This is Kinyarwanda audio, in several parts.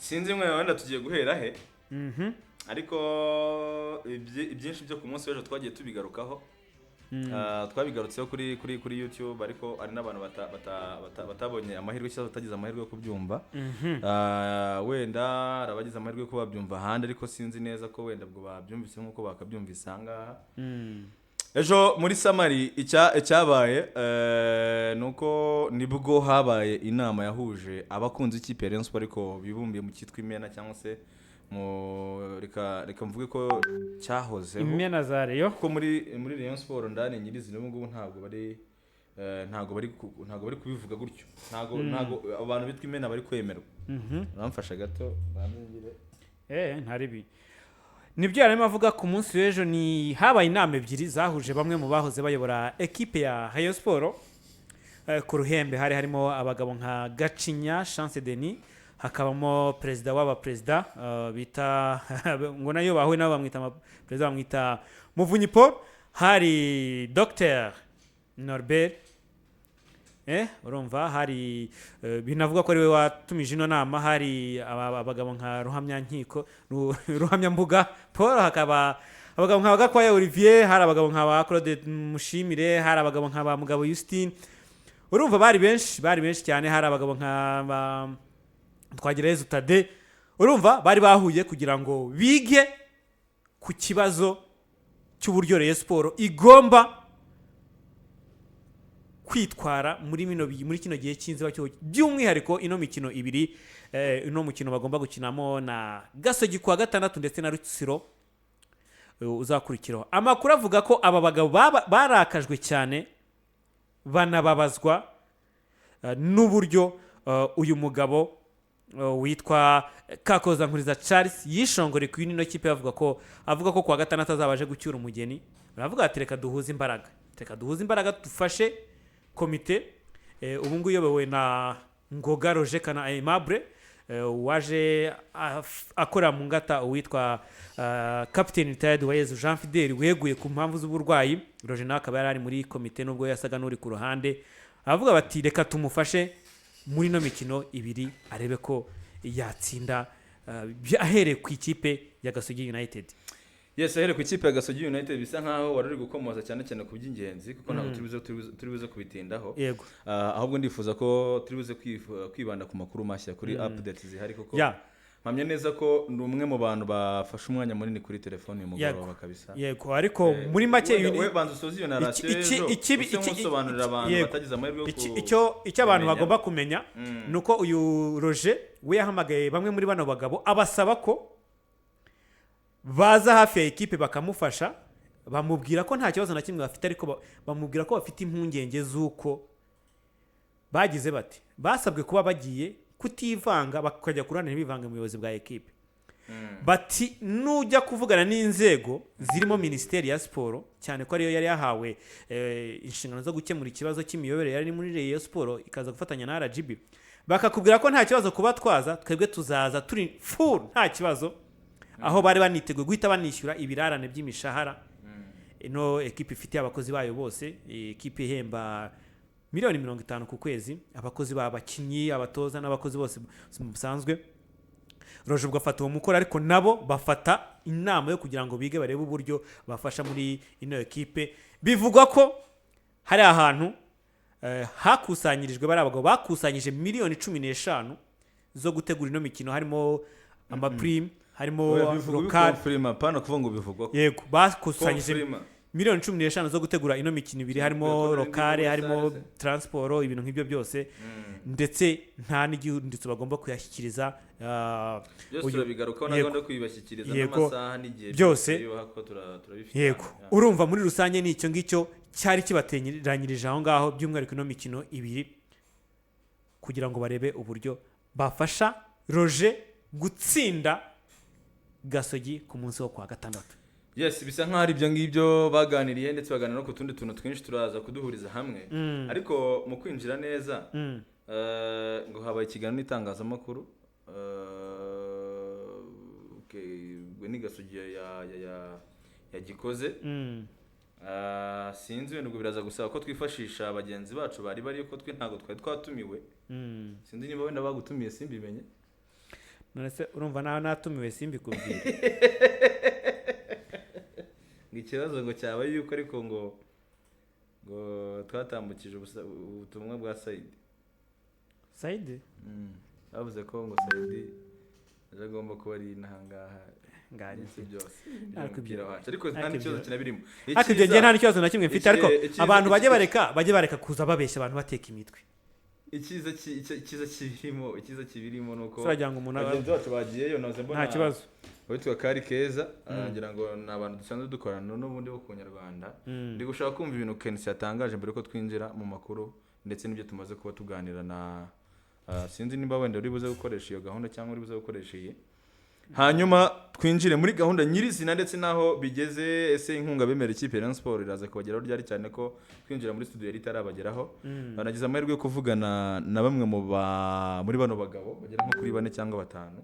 Sinzi mwe, wenda tugiye guhera he? Ariko ibyinshi byo ku munsi w'ejo twagiye tubigarukaho. Twabigarutseho kuri YouTube, ariko hari n'abantu batabonye amahirwe cyangwa batagize amahirwe yo kubyumva. Wenda hari abagize amahirwe yo kuba babyumva ahandi, ariko sinzi neza ko wenda ubwo babyumvise nk'uko bakabyumvise aha ngaha. Ejo muri summary, icyabaye ni uko nibwo habaye inama yahuje abakunzi ikipe ya Rayon Sports, ariko bibumbiye mu cyitwa Imena, cyangwa se mu reka mvuge ko cyahozeho. Imena za Rayon. Kuko muri Rayon Sports ndani nyirizina ubu ngubu ntabwo bari kubivuga gutyo, ntabwo abantu bitwa Imena bari kwemerwa. Uramfasha gato banze ngire. Ntaribi nibyo yarimo avuga. Ku munsi w'ejo ni habaye inama ebyiri zahuje bamwe mu bahoze bayobora ekipe ya Rayon Sports. Ku ruhembe hari harimo abagabo nka Gacinya Chance Denis, hakabamo perezida w'abaperezida, bita ngo nayo bahuye nabo bamwita perezida, bamwita Muvunyi Paul, hari Dr Norbert, urumva hari binavuga ko ari we watumije ino nama, hari abagabo nka Ruhamyankiko, Ruhamyambuga Paul, hakaba abagabo nka Gakwaya Olivier, hari abagabo nka ba Claude Mushimire, hari abagabo nka ba Mugabo Justine. Urumva bari benshi, bari benshi cyane. Hari abagabo nka ba Twagirayezu Tade. Urumva bari bahuye kugira ngo bige ku kibazo cy'uburyo Rayon Sports igomba kwitwara muri kino gihe cy'inzibacyuho, by'umwihariko ino mikino ibiri, ino mukino bagomba gukinamo na Gasogi kuwa gatandatu ndetse na Rutsiro uzakurikiraho. Amakuru avuga ko aba bagabo barakajwe cyane, banababazwa n'uburyo uyu mugabo witwa Kakoza Nkuriza Charles yishongore ku ino kipe, avuga ko kuwa gatandatu azaba aje gucyura umugeni. Baravuga ati: "Reka duhuze imbaraga, reka duhuze imbaraga, dufashe komite." Ubu ngubu iyobowe na Ngoga Roger Kana Aimable, waje akora mu ngata uwitwa Captain retired Uwayezu Jean Fidel weguye ku mpamvu z'uburwayi. Roger nawe akaba yari ari muri komite nubwo yasaga n'uri ku ruhande. Aravuga bati: "Reka tumufashe muri ino mikino ibiri, arebe ko yatsinda," ahereye ku ikipe ya Gasogi United. Yes, ahereye ku ikipe ya Gasogi United. Bisa nkaho wari uri gukomoza cyane cyane ku by'ingenzi, kuko ntabwo turi buze kubitindaho. Ahubwo ndifuza ko turi buze kwibanda ku makuru mashya, kuri updates zihari, kuko mpamya neza ko ndi umwe mu bantu bafashe umwanya munini kuri telefone uyu mugoroba kabisa. Yego, ariko muri make We banza usoze iyo narration ejo, use nk'usobanurira abantu batagize amahirwe yo icyo abantu kumenya. bagomba kumenya ni uko uyu Roger we yahamagaye bamwe muri bano bagabo, abasaba ko baza hafi ya ekipe bakamufasha. Bamubwira ko nta kibazo na kimwe bafite, ariko bamubwira ko bafite impungenge z'uko bagize bati basabwe kuba bagiye kutivanga, bakajya ku ruhande, ntibivange mu buyobozi bwa ekipe. Bati: "Nujya kuvugana n'inzego zirimo Minisiteri ya Siporo, cyane ko ariyo yari yahawe inshingano zo gukemura ikibazo cy'imiyoborere yari muri Rayon Sports, ikaza gufatanya na RGB, bakakubwira ko nta kibazo kuba twaza, twebwe tuzaza turi full, nta kibazo." Aho bari baniteguye guhita banishyura ibirarane by'imishahara ino ekipe ifitiye abakozi bayo bose. Ekipe ihemba miliyoni 50 ku kwezi abakozi b'abakinnyi, abatoza n'abakozi bose busanzwe. Roger ubwo afata uwo mukoro, ariko nabo bafata inama yo kugira ngo bige, barebe uburyo bafasha muri ino ekipe. Bivugwa ko hari ahantu hakusanyirijwe, bari abagabo bakusanyije miliyoni 15 zo gutegura ino mikino, harimo amaprime, harimo Oya, bivugwa local. Bikonfirima, pana kuvuga ngo bivugwa ko. Yego, bakusanyije Confirma. miliyoni 15 zo gutegura ino mikino ibiri, harimo Kubera ko local, n'indi harimo muri sale. transport, ibintu nk'ibyo byose, ndetse nta n'igihindutse bagomba kuyashyikiriza. Byose turabigarukaho na gahunda yo kubibashyikiriza n'amasaha n'igihe Byose. yubaha ko turabifite. Yego. Urumva muri rusange ni icyo ngicyo cyari kibateranyirije aho ngaho, by'umwihariko ino mikino ibiri, kugira ngo barebe uburyo bafasha Roger gutsinda Gasogi ku munsi wo kuwa gatandatu. Yes, bisa nkaho ari ibyo ngibyo baganiriye, ndetse baganira no ku tundi tuntu twinshi turaza kuduhuriza hamwe. Ariko mu kwinjira neza, ngo habaye ikiganiro n'itangazamakuru. Okay, ubwo ni Gasogi yagikoze. Sinzi wenda ubwo biraza gusaba ko twifashisha bagenzi bacu bari bariyo, ko twe ntabwo twari twatumiwe. Sinzi niba wenda bagutumiye, simbimenye. None se urumva nawe natumiwe simbikubwire? Ngo ikibazo ngo cyaba yuko ariko ngo twatambukije ubutumwa bwa Saidi. Saidi? Bavuze ko ngo Saidi ejo agomba kuba ari inahangaha. Nganye. N'isi byose Ariko by'umupira wacu, ariko nta ariko n'ikibazo kinabirimo. Ariko ibyo ngiye nta n'ikibazo na kimwe mfite, ariko abantu bajye bareka kuza babeshya abantu, bateka imitwe. Icyiza kibirimo ni uko Se wagira ngo umuntu bagenzi bacu bagiyeyo, nahoze mbona Nta kibazo. uwitwa Kari Keza, ngira ngo ni abantu dusanzwe dukorana n'ubundi bo ku Nyarwanda. Ndi gushaka kumva ibintu KNC yatangaje mbere yuko twinjira mu makuru ndetse n'ibyo tumaze kuba tuganira na sinzi nimba wenda uri buze gukoresha iyo gahunda cyangwa uri buze gukoresha iyi, hanyuma twinjire muri gahunda nyirizina ndetse n'aho bigeze. Ese inkunga bemera ikipe ya Rayon Sport iraza kubageraho ryari, cyane ko twinjira muri studio yari itarabageraho? Banagize amahirwe yo kuvugana na bamwe muri bano bagabo bagera nko kuri bane cyangwa batanu.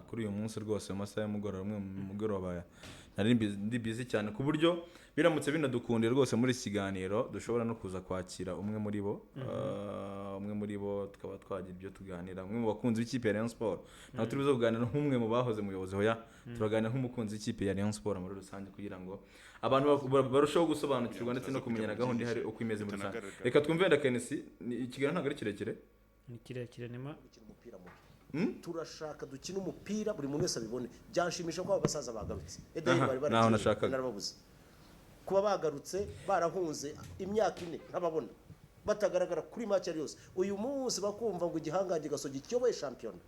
Kuri uyu munsi rwose mu masaha y'umugoroba, umwe mu mugoroba nari ndi busy cyane, ku buryo biramutse binadukundiye rwose muri iki kiganiro dushobora no kuza kwakira umwe muri bo. Umwe muri bo tukaba twagira ibyo tuganira, umwe mu bakunzi b'ikipe ya Rayon Sport. Ntabwo turi buze kuganira nk'umwe mu bahoze mu buyobozi, hoya, turaganira nk'umukunzi w'ikipe ya Rayon Sport muri rusange, kugira ngo abantu barusheho gusobanukirwa ndetse no kumenya na gahunda ihari uko imeze muri rusange. Reka twumve wenda KNC. Ikiganiro ntabwo ari kirekire. Ni kirekire nima. Gukina umupira mubi. Turashaka dukine umupira buri muntu wese abibone. Byanshimisha ko abo basaza bagarutse. Edaheri Aha, bari naho baragiye, nashakaga. narababuze. Kuba bagarutse barahunze imyaka 4 ntababona, batagaragara kuri match ari yose, uyu munsi bakumva ngo igihangange Gasogi kiyoboye shampiyona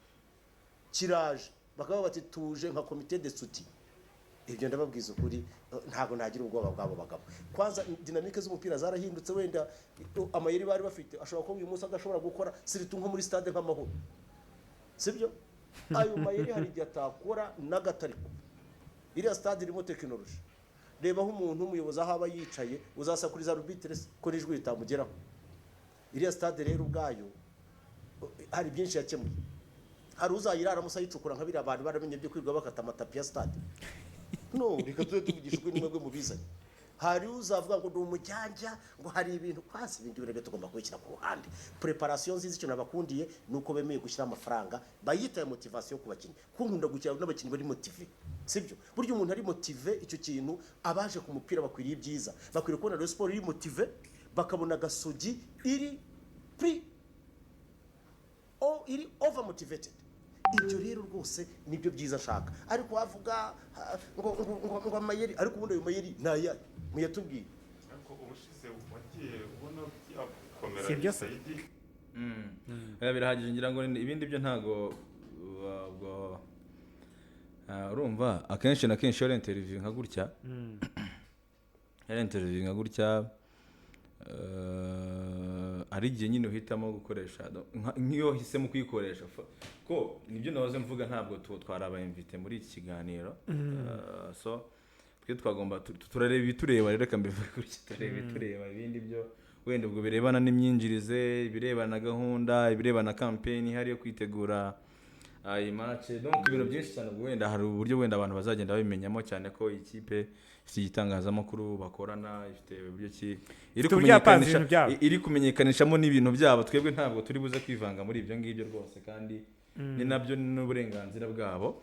kiraje, bakaba bati tuje nka comité de soutien. Ibyo ndababwiza ukuri, ntabwo nagira ubwoba bw'abo bagabo. Kwanza dynamique z'umupira zarahindutse. Wenda amayeri bari bafite ashobora kuba uyu munsi adashobora gukora, surtout nko muri stade nk'Amahoro, sibyo? Ayo mayeri hari igihe atakora n'agatariko. Iriya stade irimo tekinoloji. Reba aho umuntu w'umuyobozi aho aba yicaye, uzasakuriza arbitre ko n'ijwi ritamugeraho. Iriya stade rero ubwayo hari byinshi yakemuye. Hari uzayiraramo se ayicukura nka biriya abantu baramenye byo kwirirwa bakata amatapi ya stade? No reka tube tuvugisha ukuri, nimwe mubizanye. Hari uzavuga ngo ndi umujyanja, ngo hari ibintu kwasi, ibindi bintu tugomba kubishyira ku ruhande. Préparation nziza, ikintu nabakundiye ni uko bemeye gushyira amafaranga bayita ya motivation ku bakinnyi, kuko nkunda gukina n'abakinnyi bari motivé, sibyo? Burya umuntu ari motivé, icyo kintu abaje ku mupira bakwiriye ibyiza, bakwiriye kubona Rayon Sport iri motivé, bakabona Gasogi iri pri o iri over motivated. Ibyo rero rwose nibyo byiza nshaka. Ariko wavuga ngo amayeri, ariko ubundi ayo mayeri ni ayahe? Muyatubwiye. Ariko ubushize wagiye ubona byakomera. Si ibyo se? Saidi. Oya, birahagije ngira ngo ibindi byo ntago ubwo urumva akenshi na kenshi iyo ari interview nka gutya, hari igihe nyine uhitamo gukoresha nk'iyo wahisemo kuyikoresha ko nibyo nahoze mvuga, ntabwo twari aba invité muri iki kiganiro. So twe twagomba turareba ibitureba. Rero reka mbivuge gutya: turareba ibitureba, ibindi byo wenda ubwo birebana n'imyinjirize, ibirebana na gahunda, ibirebana na campaign ihari yo kwitegura iyi match, donc ibintu byinshi cyane. Ubwo wenda hari uburyo wenda abantu bazagenda babimenyamo, cyane ko iyi kipe ifite igitangazamakuru bakorana, ifite uburyo ki iri Ifite uburyo yapanze kumenyekanisha ibintu byabo. Iri kumenyekanishamo n'ibintu byabo. Twebwe ntabwo turi buze kwivanga muri ibyo ngibyo rwose, kandi ni nabyo n'uburenganzira bwabo.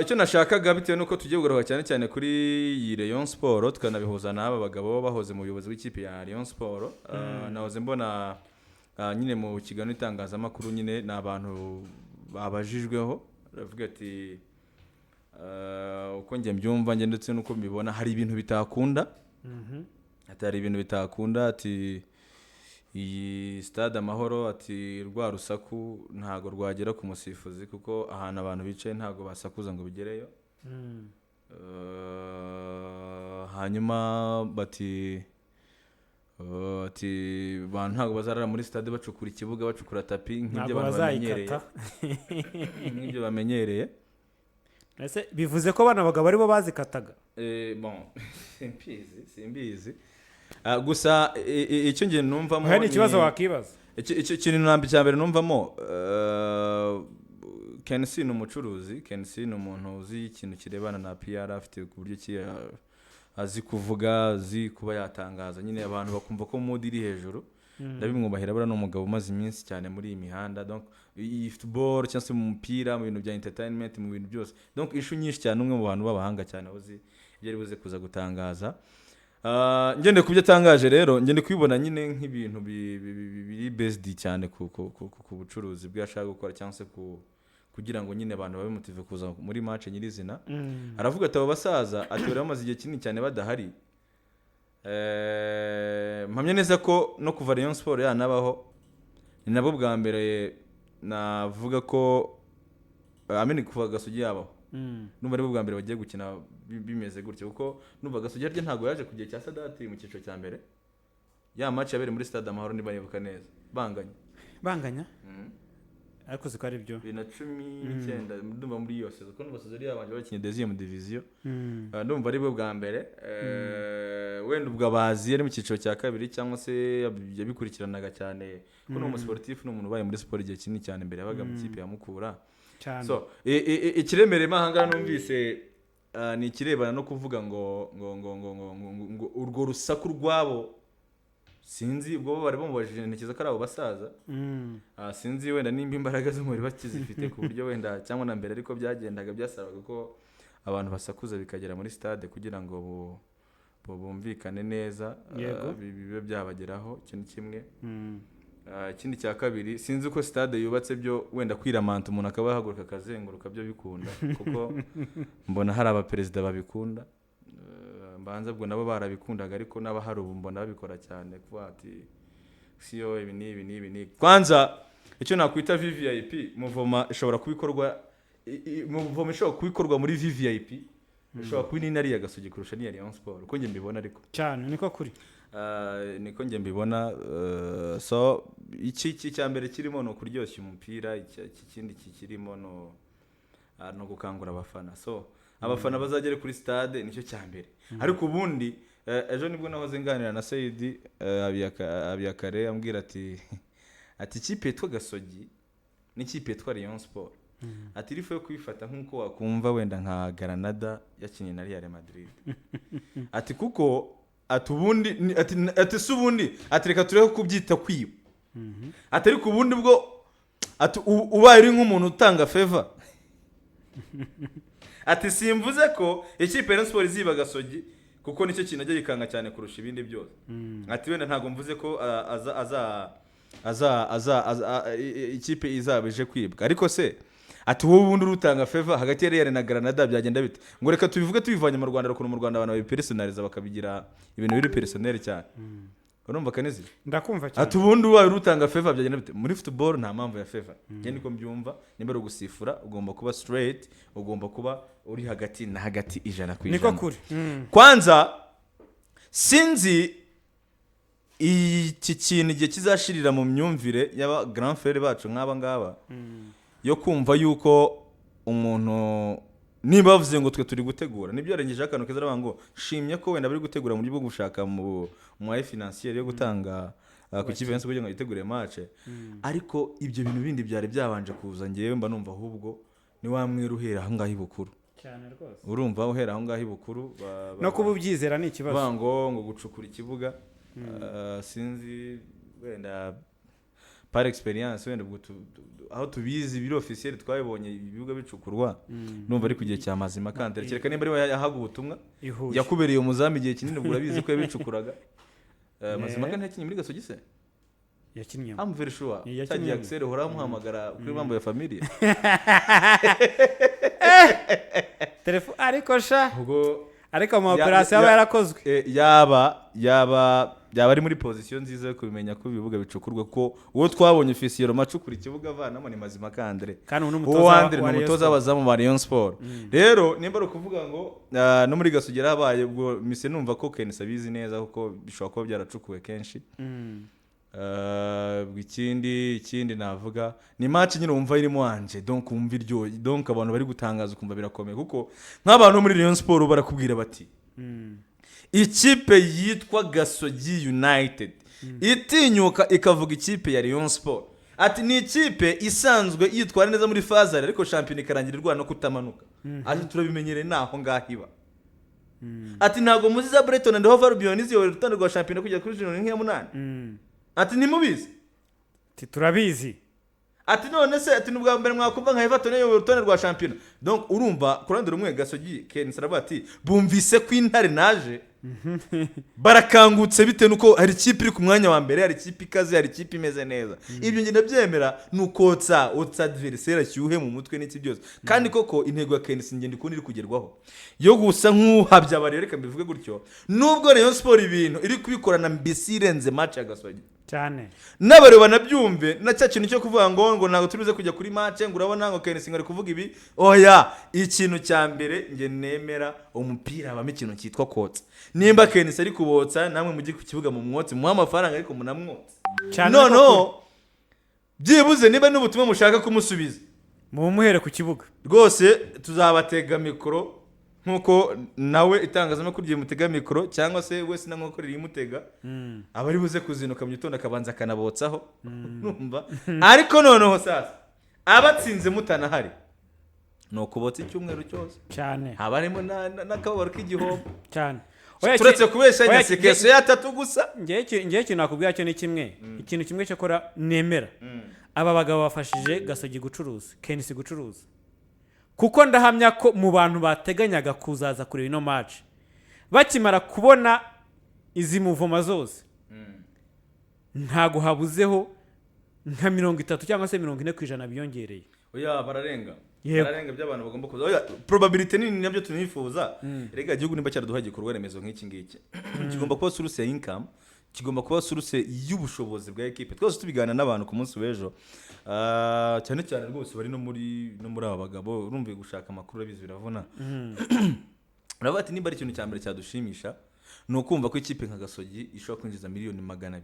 Icyo nashakaga, bitewe n'uko tugiye kugaruka cyane cyane kuri iyi Rayon Sport, tukanabihuza n'aba bagabo bahoze mu buyobozi bw'ikipe ya Rayon Sport, nahoze mbona nyine mu kiganiro itangazamakuru nyine ni abantu babajijweho, baravuga ati uko njye mbyumva njye ndetse n'uko mbibona, hari ibintu bitakunda, ati hari ibintu bitakunda, ati iyi stade Amahoro, ati rwa rusaku ntago rwagera ku musifuzi, kuko ahantu abantu bicaye ntago basakuza ngo bigereyo. Hanyuma bati ati abantu ntabwo bazarara muri stade bacukura ikibuga, bacukura tapi nk'ibyo Ntabwo abantu bamenyereye, bazayikata. nk'ibyo bamenyereye. Ese bivuze ko bano bagabo aribo bazikataga? Bon, simbizi. Gusa icyo ngiye numvamo Oya, ni ikibazo wakibaza. Icyo kintu ntabwo cya mbere numvamo, KNC ni umucuruzi, KNC ni umuntu uzi ikintu kirebana na PR, afite ku buryo ki azi kuvuga, azi kuba yatangaza nyine abantu bakumva ko mood iri hejuru. Ndabimwubahira, buriya ni umugabo umaze iminsi cyane muri iyi mihanda, donc iyi football cyangwa se mu mupira, mu bintu bya entertainment, mu bintu byose, donc issue nyinshi cyane, umwe mu bantu b'abahanga cyane uzi ibyo ari buze kuza gutangaza. Ngendeye ku byo atangaje rero, ngende kubibona nyine nk'ibintu biri based cyane ku bucuruzi bwe ashaka gukora, cyangwa se kugira ngo nyine abantu babe motivé kuza muri match nyirizina. Aravuga ati abo basaza, ati bari bamaze igihe kinini cyane badahari. Mpamya neza ko no kuva Rayon Sport yanabaho ni nabwo bwa mbere navuga ko, I mean, kuva Gasogi yabaho, numva aribwo bwa mbere bagiye gukina bimeze gutyo, kuko numva Gasogi harya ntabwo yaje ku gihe cya Sadati mu cyiciro cya mbere, ya match yabereye muri Stade Amahoro, niba nibuka neza, banganya. Banganya, ariko siko ari byo. 2019, ndumva muri iyo saison, kuko numva saison yari yabanje bakinye deuxième division. Ndumva aribwo bwa mbere. Wenda ubwo abazi yari mu cyiciro cya kabiri cyangwa se yabikurikiranaga cyane, kuko ni umusportif, ni umuntu ubaye muri siporo igihe kinini cyane, mbere yabaga mu kipe ya Mukura. Cyane. So ikiremereye ahangaha numvise, ni ikirebana no kuvuga ngo urwo rusaku rwabo, sinzi ubwo bo bari bamubajije, ntekereza ko ari abo basaza. Sinzi wenda nimba imbaraga z'umubiri bakizifite ku buryo wenda, cyangwa na mbere ariko byagendaga, byasabaga ko abantu basakuza bikagera muri stade kugira ngo bumvikane neza, bibe byabageraho. Icyo ni kimwe. Ikindi cya kabiri, sinzi uko stade yubatse byo, wenda kwiramanta umuntu akaba yahaguruka akazenguruka byo bikunda, kuko mbona hari abaperezida babikunda. Mbanza ubwo nabo barabikundaga, ariko n'abahari ubu mbona babikora cyane, kuvuga ati siyo ibi n'ibi n'ibi n'ibi. Kwanza icyo nakwita VVIP mouvement ishobora kubikorwa, mouvement ishobora kubikorwa muri VVIP ishobora kuba nini ari iya Gasogi kurusha n'iya Rayon Sport, uko njye mbibona ariko. Cyane, niko kuri. Niko njye mbibona. So iki cya mbere kirimo ni ukuryoshya umupira, iki kindi kikirimo no gukangura abafana, so abafana bazagere kuri stade, nicyo cya mbere. Ariko ubundi ejo nibwo nahoze nganira na Saidi Habiyakare, ambwira ati ikipe yitwa Gasogi n'ikipe yitwa Rayon Sport, ati irifu yo kuyifata nk'uko wakumva wenda nka Granada yakinnye na Real Madrid, ati kuko ati ubundi ati si ubundi, ati reka turebe kubyita kwiba, ati ariko ubundi bwo, ati ubaye uri nk'umuntu utanga faveur, ati simvuze ko ikipe ya Rayon Sport iziba Gasogi, kuko nicyo kintu ajya yikanga cyane kurusha ibindi byose, ati wenda ntabwo mvuze ko aza aza aza aza aza ikipe izaba ije kwibwa, ariko se ati wowe ubundi urutanga faveur hagati ya Real na Granada byagenda bite? Ngo reka tubivuge tubivanye mu Rwanda, ukuntu mu Rwanda abantu babipersonaliza bakabigira ibintu biri personnel cyane, urumva Kanezi? Ndakumva cyane. Ati ubundi ubaye urutanga faveur byagenda bite? Muri football nta mpamvu ya faveur, njye niko mbyumva. Nimba ari ugusifura, ugomba kuba straight, ugomba kuba uri hagati na hagati 100%. Niko kuri. Kwanza sinzi iki kintu igihe kizashirira mu myumvire y'aba grand frère bacu nk'aba ngaba, yo kumva yuko umuntu niba bavuze ngo twe turi gutegura, nibyo yarengejeho akantu keza, aravuga ngo shimye ko wenda bari gutegura mu buryo bwo gushaka mu moyen financier yo gutanga ku kipe yose kugira ngo yitegure match, ariko ibyo bintu bindi byari byabanje kuza, ngewe mba numva ahubwo ni wa mwera uhera aho ngaho ibukuru. Cyane rwose. Urumva uhera aho ngaho ibukuru No kuba ubyizera ni ikibazo. Bavuga ngo gucukura ikibuga, sinzi wenda par experience, wenda ubwo aho tubizi biri officiel twabibonye ibibuga bicukurwa, numva ari ku gihe cya Mazima Kandere, kereka nimba ari we yahaga ubutumwa. I Huye. Yakubereye umuzamu igihe kinini, ubwo urabizi ko yabicukuraga. Mazima Kandere yakinnye muri Gasogi se? Yakinnyemo. I'm very sure. Yakinnyemo. Cyagiye Axel uhora amuhamagara kuri mambo ya familia. Telefone ariko sha. Ubwo Ariko ama operation aba yarakozwe. Yaba ari muri position nziza yo kubimenya ko ibibuga bicukurwa, ko uwo twabonye officiel acukura ikibuga avanamo ni Mazima Kandere. Kandi ubu ni umutoza Uwo Andre wa ni Rayon umutoza Sport. w'abazamu ba Rayon Sport. Rero nimba ari ukuvuga ngo no muri Gasogi habaye, ubwo mise numva ko Kenisa abizi neza, kuko bishobora kuba byaracukuwe kenshi. Ikindi navuga ni match nyine wumva irimo anje, donc wumva iryo, donc abantu bari gutangaza, ukumva birakomeye, kuko nk'abantu bo muri Rayon Sport barakubwira bati ikipe yitwa Gasogi United itinyuka ikavuga ikipe ya Rayon Sport, ati ni ikipe isanzwe yitwara neza muri fazari, ariko shampiyona ikarangira irwana no kutamanuka, ati turabimenyereye naho ngaho iba, ati ntabwo muzi za Brighton and Hove Albion ziyobora urutonde rwa shampiyona kugera kuri juni nk'iya munani. Ati ntimubizi? Ati turabizi. Ati none se, ati ni ubwa mbere mwakumva nka Everton iyoboye urutonde rwa shampiyona? Donc urumva, ku ruhande rumwe Gasogi, KNC aravuga ati bumvise ko intare naje, barakangutse bitewe nuko hari ikipe iri ku mwanya wa mbere, hari ikipe ikaze, hari ikipe imeze neza. Ibyo njye ndabyemera, ni ukotsa otsa adversaire ashyuhe mu mutwe n'iki byose. Kandi koko intego ya KNC ngenda ikundi iri kugerwaho yo gusa nk'uhabya abarero, reka mbivuge gutyo, nubwo Rayon Sport ibintu iri kubikorana mbisi irenze match ya Gasogi. Cyane. N'abareba banabyumve, na cya kintu cyo kuvuga ngo ntabwo turibuze kujya kuri match, ngo urabona ngo KNC ngo ari kuvuga ibi, oya. Ikintu cya mbere njye nemera, umupira habamo ikintu cyitwa kotsa. Nimba KNC ari kubotsa, namwe mujye ku kibuga mu mwotsi, muhe amafaranga ariko munamwotse. Cyane. Noneho byibuze niba n'ubutumwa mushaka kumusubiza, mumuhere ku kibuga. Rwose tuzabatega mikoro nk'uko nawe itangazamakuru rigiye mutega mikoro, cyangwa se wese na nk'uko rimutega, aba ari buze kuzinduka mu gitondo akabanza akanabotsaho, numva. Ariko noneho sasa abatsinze mutanahari, ni ukubotsa icyumweru cyose. Cyane. Haba harimo n'akababaro k'igihombo. Cyane. Turetse kubeshya, oya, nyasikeso y'atatu gusa. Ngewe ikintu nakubwira cyo ni kimwe, ikintu kimwe cyakora nemera: aba bagabo bafashije Gasogi gucuruza, KNC gucuruza, kuko ndahamya ko mu bantu bateganyaga kuzaza kureba ino match, bakimara kubona izi mouvement zose, ntago habuzeho nka 30 cyangwa se 40% biyongereye. Oya, bararenga. Yego. Bararenga by'abantu bagomba kuza. Oya, probability nini nabyo tunifuza. Rega igihugu nimba cyaraduhaye igikorwa remezo nk'iki ngiki, kigomba kuba source ya income, kigomba kuba source y'ubushobozi bwa equipe. Twese tubiganira n'abantu ku munsi w'ejo. Ah, cyane cyane rwose bari no muri aba bagabo, urumva gushaka amakuru urabizi biravuna. Uravuga ati nimba ari ikintu cya mbere cyadushimisha ni ukumva ko ikipe nka Gasogi ishobora kwinjiza miliyoni 200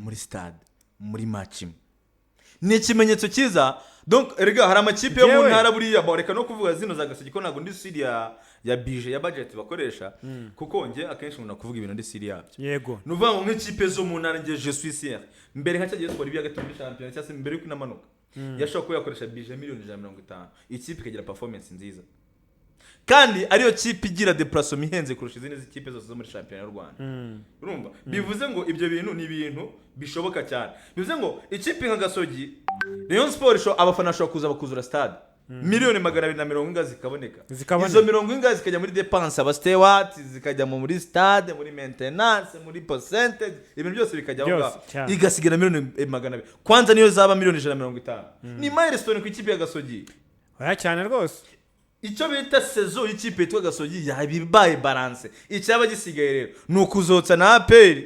muri stade muri match imwe, ni ikimenyetso cyiza. Donc erega hari amakipe yo mu Njyewe- ntara buriya bo, reka no kuvuga zino za Gasogi ko ntabwo ndi sûr ya budget, ya budget bakoresha, kuko njye akenshi nkunda kuvuga ibintu ndi sûr yabyo. Ni ukuvuga ngo nk'ikipe zo mu ntara, njye je suis sûr, mbere nka cyagiye twara ibiyaga turi muri shampiyona, cyangwa se mbere yuko inamanuka, yashobora kuba yakoresha budget miliyoni 150, ikipe ikagira performance nziza, kandi ariyo kipe igira déplacement ihenze kurusha izindi kipe zose zo muri shampiyona y'u Rwanda. Urumva, bivuze ngo ibyo bintu ni ibintu bishoboka cyane. Bivuze ngo ikipe nka Gasogi, Rayon Sport, abafana bashobora kuza bakuzura stade, miliyoni 240 ingahe zikaboneka. Zikaboneka. Izo mirongo ingahe zikajya muri dépenses, aba steward, zikajya muri stade, muri maintenance, muri percentage, ibintu byose bikajya aho Byose, ngaho, cyane. igasigara miliyoni 200. Kwanza niyo zaba miliyoni 150, ni milestone ku ikipe ya Gasogi. Oya, cyane rwose. Icyo bita saison y'ikipe yitwa Gasogi yabibaye balance. Icyaba gisigaye rero ni ukuzotsa na APR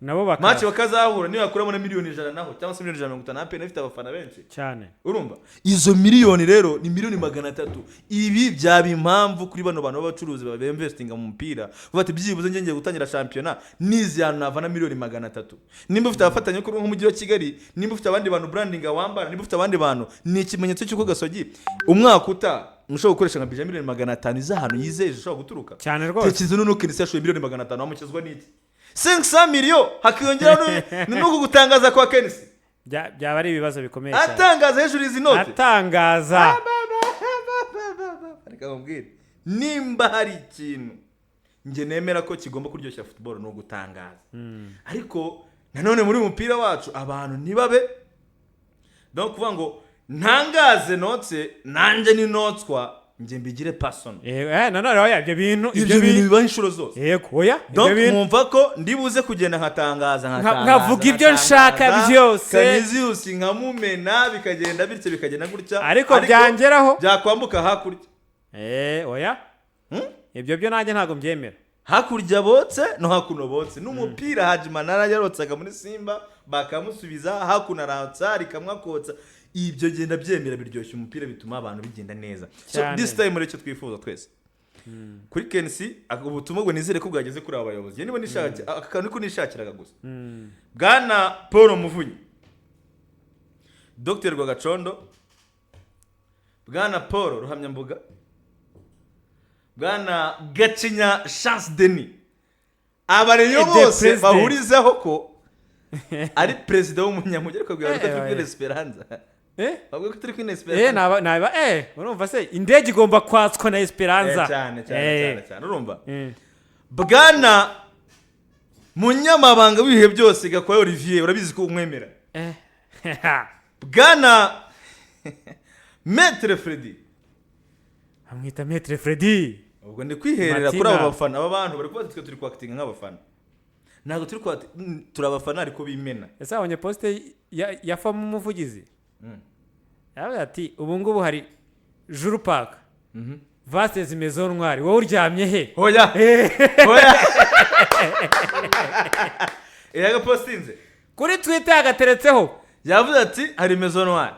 nabo match bakaza bakazahura, niyo yakuramo na miliyoni 100 naho, cyangwa se miliyoni 150, APR nayo ifite abafana benshi. Cyane. Urumva izo miliyoni rero ni miliyoni 300. Ibi byaba impamvu kuri bano bantu b'abacuruzi bainvestinga mu mupira, bavuga ati byibuze njye ngiye gutangira shampiyona nizi hantu navana miliyoni 300. Nimba ufite abafatanyabikorwa nk'umujyi wa Kigali, nimba ufite abandi bantu branding wambara, nimba ufite abandi bantu, ni ikimenyetso cy'uko Gasogi umwaka utaha mushobora gukoresha nka budget miliyoni 500 z'ahantu yizeye zishobora guturuka. Cyane rwose. Tekereza noneho KNC yashoye miliyoni 500, wamukizwa n'iki? 500 millions, hakiyongeraho n'uku gutangaza kwa KNC. Byaba ari ibibazo bikomeye cyane. Atangaza hejuru izi note. Atangaza. Reka nkubwire, nimba hari ikintu njye nemera ko kigomba kuryoshya football ni ugutangaza. Ariko nanone muri uyu mupira wacu abantu ntibabe, donc kuvuga ngo ntangaze notse nanjye ni notswa, njye mbigire personal. Nanone oya, ibyo bintu Ibyo bintu bibaho inshuro zose. Yego, oya, ibyo Donc bintu mwumva ko ndibuze kugenda nkatangaza, nkatangaza, nkavuga ibyo nshaka nkatangaza, byose. Canisius nkamumena, bikagenda bityo, bikagenda gutya. Ariko byangeraho. Byakwambuka hakurya, Oya, ibyo byo nanjye ntabwo mbyemera. Hakurya botse no hakuno botse n'umupira. Haji Manara yarotsaga muri Simba bakamusubiza hakuno, arotsa rikamwakotsa. Ibyo genda byemera, biryoshya umupira, bituma abantu bigenda neza. So Cyane. this time rero icyo twifuza twese kuri KNC, ubutumwa bwo nizere ko bwageze kuri aba bayobozi. Njye niba nishakira aka kantu niko nishakiraga gusa. Bwana Paul Muvunyi, Dr Rwagacondo, Bwana Paul Ruhamyambuga, Bwana Gacinya Chance Denis, abareyo The bose president. bahurizaho ko ari perezida w'umunyamujyi, ariko babwira ko turi Eh, kuri Esperanza. Babwira ko turi kuri Esperanza. Naba urumva se indege igomba kwatswa na Esperanza. Cyane cyane. Cyane cyane, urumva, bwana Munyamabanga w'ibihe byose Gakwaya Olivier, urabizi ko umwemera. Bwana Maître Freddy. Amwita Maître Freddy. Ubwo ndi kwiherera Martina. kuri abo bafana. Aba bantu bari kubaza twe turi kwakitinga nk'abafana, ntabwo turi kwati, turi abafana ariko bimena. Ese wabonye post ya famu umuvugizi? Yavuze ati ubu ngubu hari Juru Park versus Maison Noire, wowe uryamye he? Hoya hoya, yagapostinze Kuri Twitter yagateretseho. Yavuze ati hari Maison Noire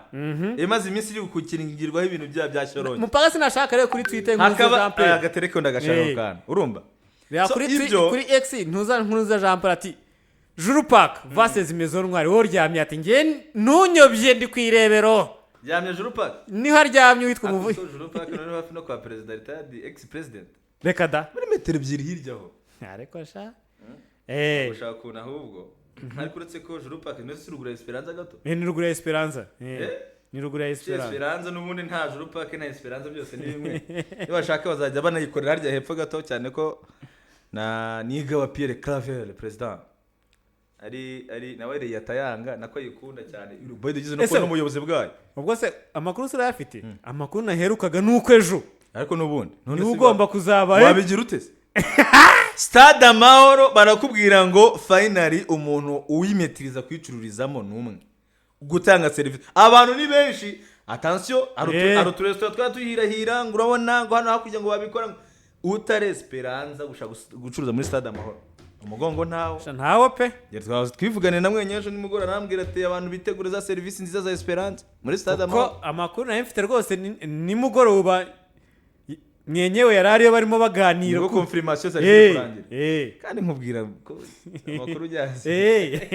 imaze iminsi iri gukingirwaho ibintu bya Shyorongi. Mupaka sinashaka rero kuri Twitter Nkuruza Hakaba Jean Pierre. Agatereko ndagashaka kantu urumva. Reba So, kuri kuri X ntuza Nkuruza Jean Paul ati Juru Park versus Maison Noire, wowe uryamye, ati njye ntunyobye ndi ku irebero. Yamye Juru Park. Niho aryamye witwa umuvugizi. Ariko Juru Park noneho hafi no kwa perezida retired ex president. Reka da. Muri metero 2 hirya aho. Ariko sha Ushaka ukuntu ahubwo, ariko uretse ko Juru Park niyo si ruguru ya Esperanza gato. Ni ruguru ya Esperanza. Eh? Ni ruguru ya Si Esperanza. Esperanza n'ubundi nta Juru Park na Esperanza byose ni bimwe. Niba bashaka bazajya banayikorera harya hepfo gato cyane ko na Nigaba Pierre Claver president ari nawe yari yatayanga nako yikunda cyane boy dugize no Ese- kubona umuyobozi bwayo. Ubwo se amakuru se urayafite? Amakuru naherukaga nuko ejo Ariko n'ubundi none niwe se ugomba kuzaba wabigira ute se? Stade Amahoro barakubwira ngo finally umuntu uyimetiriza kuyicururizamo ni umwe, gutanga serivisi abantu ni benshi. Attention, hari uturesitora twaba tuhirahira ngo urabona ngo hano hakurya ngo babikora ngo utari Esperanza gushaka gucuruza muri Stade Amahoro umugongo ntawo. Sha, ntawo pe. Yari twahoze twivugane na mwenye ejo nimugoroba, arambwira ati abantu bitegure za serivisi nziza za Esperanza muri Stade Ko Amahoro. amakuru nari mfite rwose nimugoroba mwenyewe yari ariyo barimo baganira. Nibwo confirmation zari kurangira. Kandi nkubwira ko amakuru ujyazi. Ariko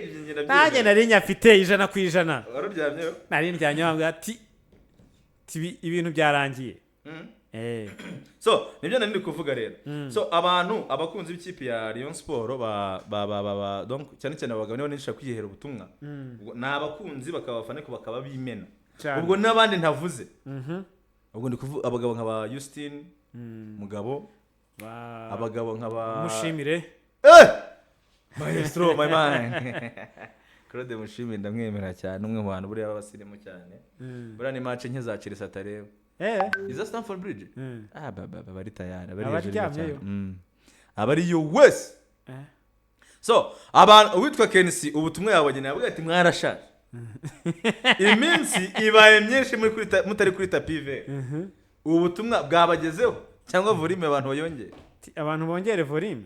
ibyo ngenda Nanjye byemera. nari nyafite 100%. Wari uryamyeho? Nari ndyamye, bambwira ati ibintu byarangiye. So nibyo nari ndi kuvuga rero. So abantu abakunzi b'ikipe ya Rayon Sport ba ba ba ba, ba donc cyane cyane abagabo nibo nisha kwihera ubutumwa. Ubwo ni abakunzi bakaba abafana ariko bakaba bimena. Cyane. Ubwo n'abandi ntavuze, ubwo ndi kuvuga abagabo nka ba Justin Mugabo, abagabo nka ba Mushimire. Eh! Maestro, my man. Claude Mushimire ndamwemera cyane, umwe mu bantu buriya b'abasirimu cyane. Buriya ni match nke za Chelsea atareba. Iza Stamford Bridge? Ah, ba ba ba bari tayari, bari hejuru Abaryamyeyo. cyane. Abariyo wese. So, abantu uwitwa Kensi ubutumwa yabageneye avuga ati mwarashaje. Iminsi ibaye myinshi muri kuri mutari kuri tapis vert. Ubu butumwa bwabagezeho cyangwa volume abantu bayongere? Ti, abantu bongere volume.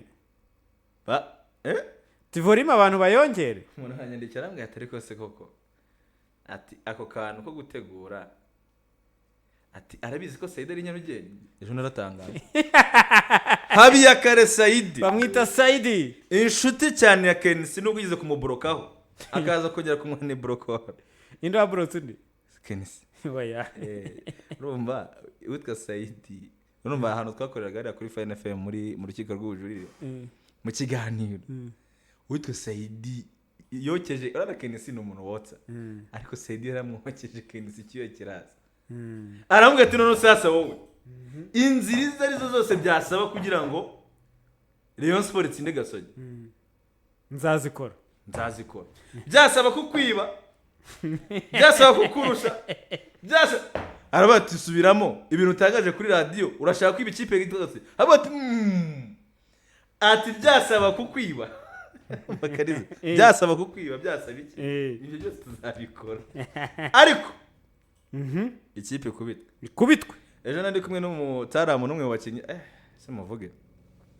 Ba eh? Ti volume abantu bayongere. Umuntu aranyandikira arambwira ati ariko se koko ati ako kantu ko gutegura ati arabizi ko Saidi ari Nyarugenge. Ejo naratangaje, Habiyakare Saidi. Bamwita Saidi. Inshuti cyane ya Kenisi, nubwo yigeze kumuborokaho akaza kongera kumuha borokora. Inde waburotse undi? Kenisi. Oya. Urumva witwa Saidi, urumva ahantu twakoreraga hariya kuri Fine FM muri mu rukiko rw'ubujurire mu kiganiro, witwa Saidi yokeje. Urabona Kenisi ni umuntu wotsa, ariko Saidi yaramwokeje Kenisi icyuya kiraza. Aramubwira ati none sasa wowe inzira izo arizo zose byasaba kugira ngo Rayon Sport itsinde Gasogi Nzazikora. Nzazikora. Byasaba kukwiba, byasaba kukurusha, byasaba. Aravuga ati subiramo ibintu utangaje kuri radiyo, urashaka kwiba ikipe yitwa Gasogi. Aravuga ati ati byasaba kukwiba Bakariza. Byasaba kukwiba, byasaba iki, ibyo byose tuzabikora ariko ikipe ikubitwe. Ikubitwe. Ejo nari kumwe n'umutaramu n'umwe mu bakinnyi, se muvuge.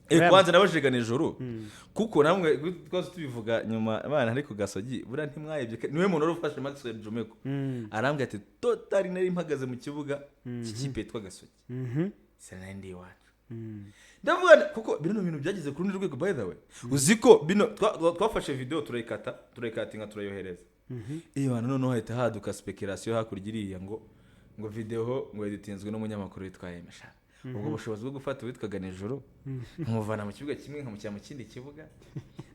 Rema. Kwanza nabajijwe nijoro kuko namwe twese tubivuga nyuma abana ariko Gasogi buriya ntimwayebye, niwe muntu wari ufashe Maxwell Jumeko. Arambwira ati totally nari mpagaze mu kibuga cy'ikipe yitwa Gasogi, sinari ndi iwacu. Ndavuga nti, kuko bino bintu byageze ku rundi rwego. By the way, uzi ko bino twafashe video turayikata, turayikatinga, turayohereza iyo hantu, noneho hahita haduka speculation hakurya iriya ngo video ngo editinzwe n'umunyamakuru witwa Emesha. Ubwo bushobozi bwo gufata uwitwaga nijoro nkamuvana mu kibuga kimwe nkamushyira mu kindi kibuga,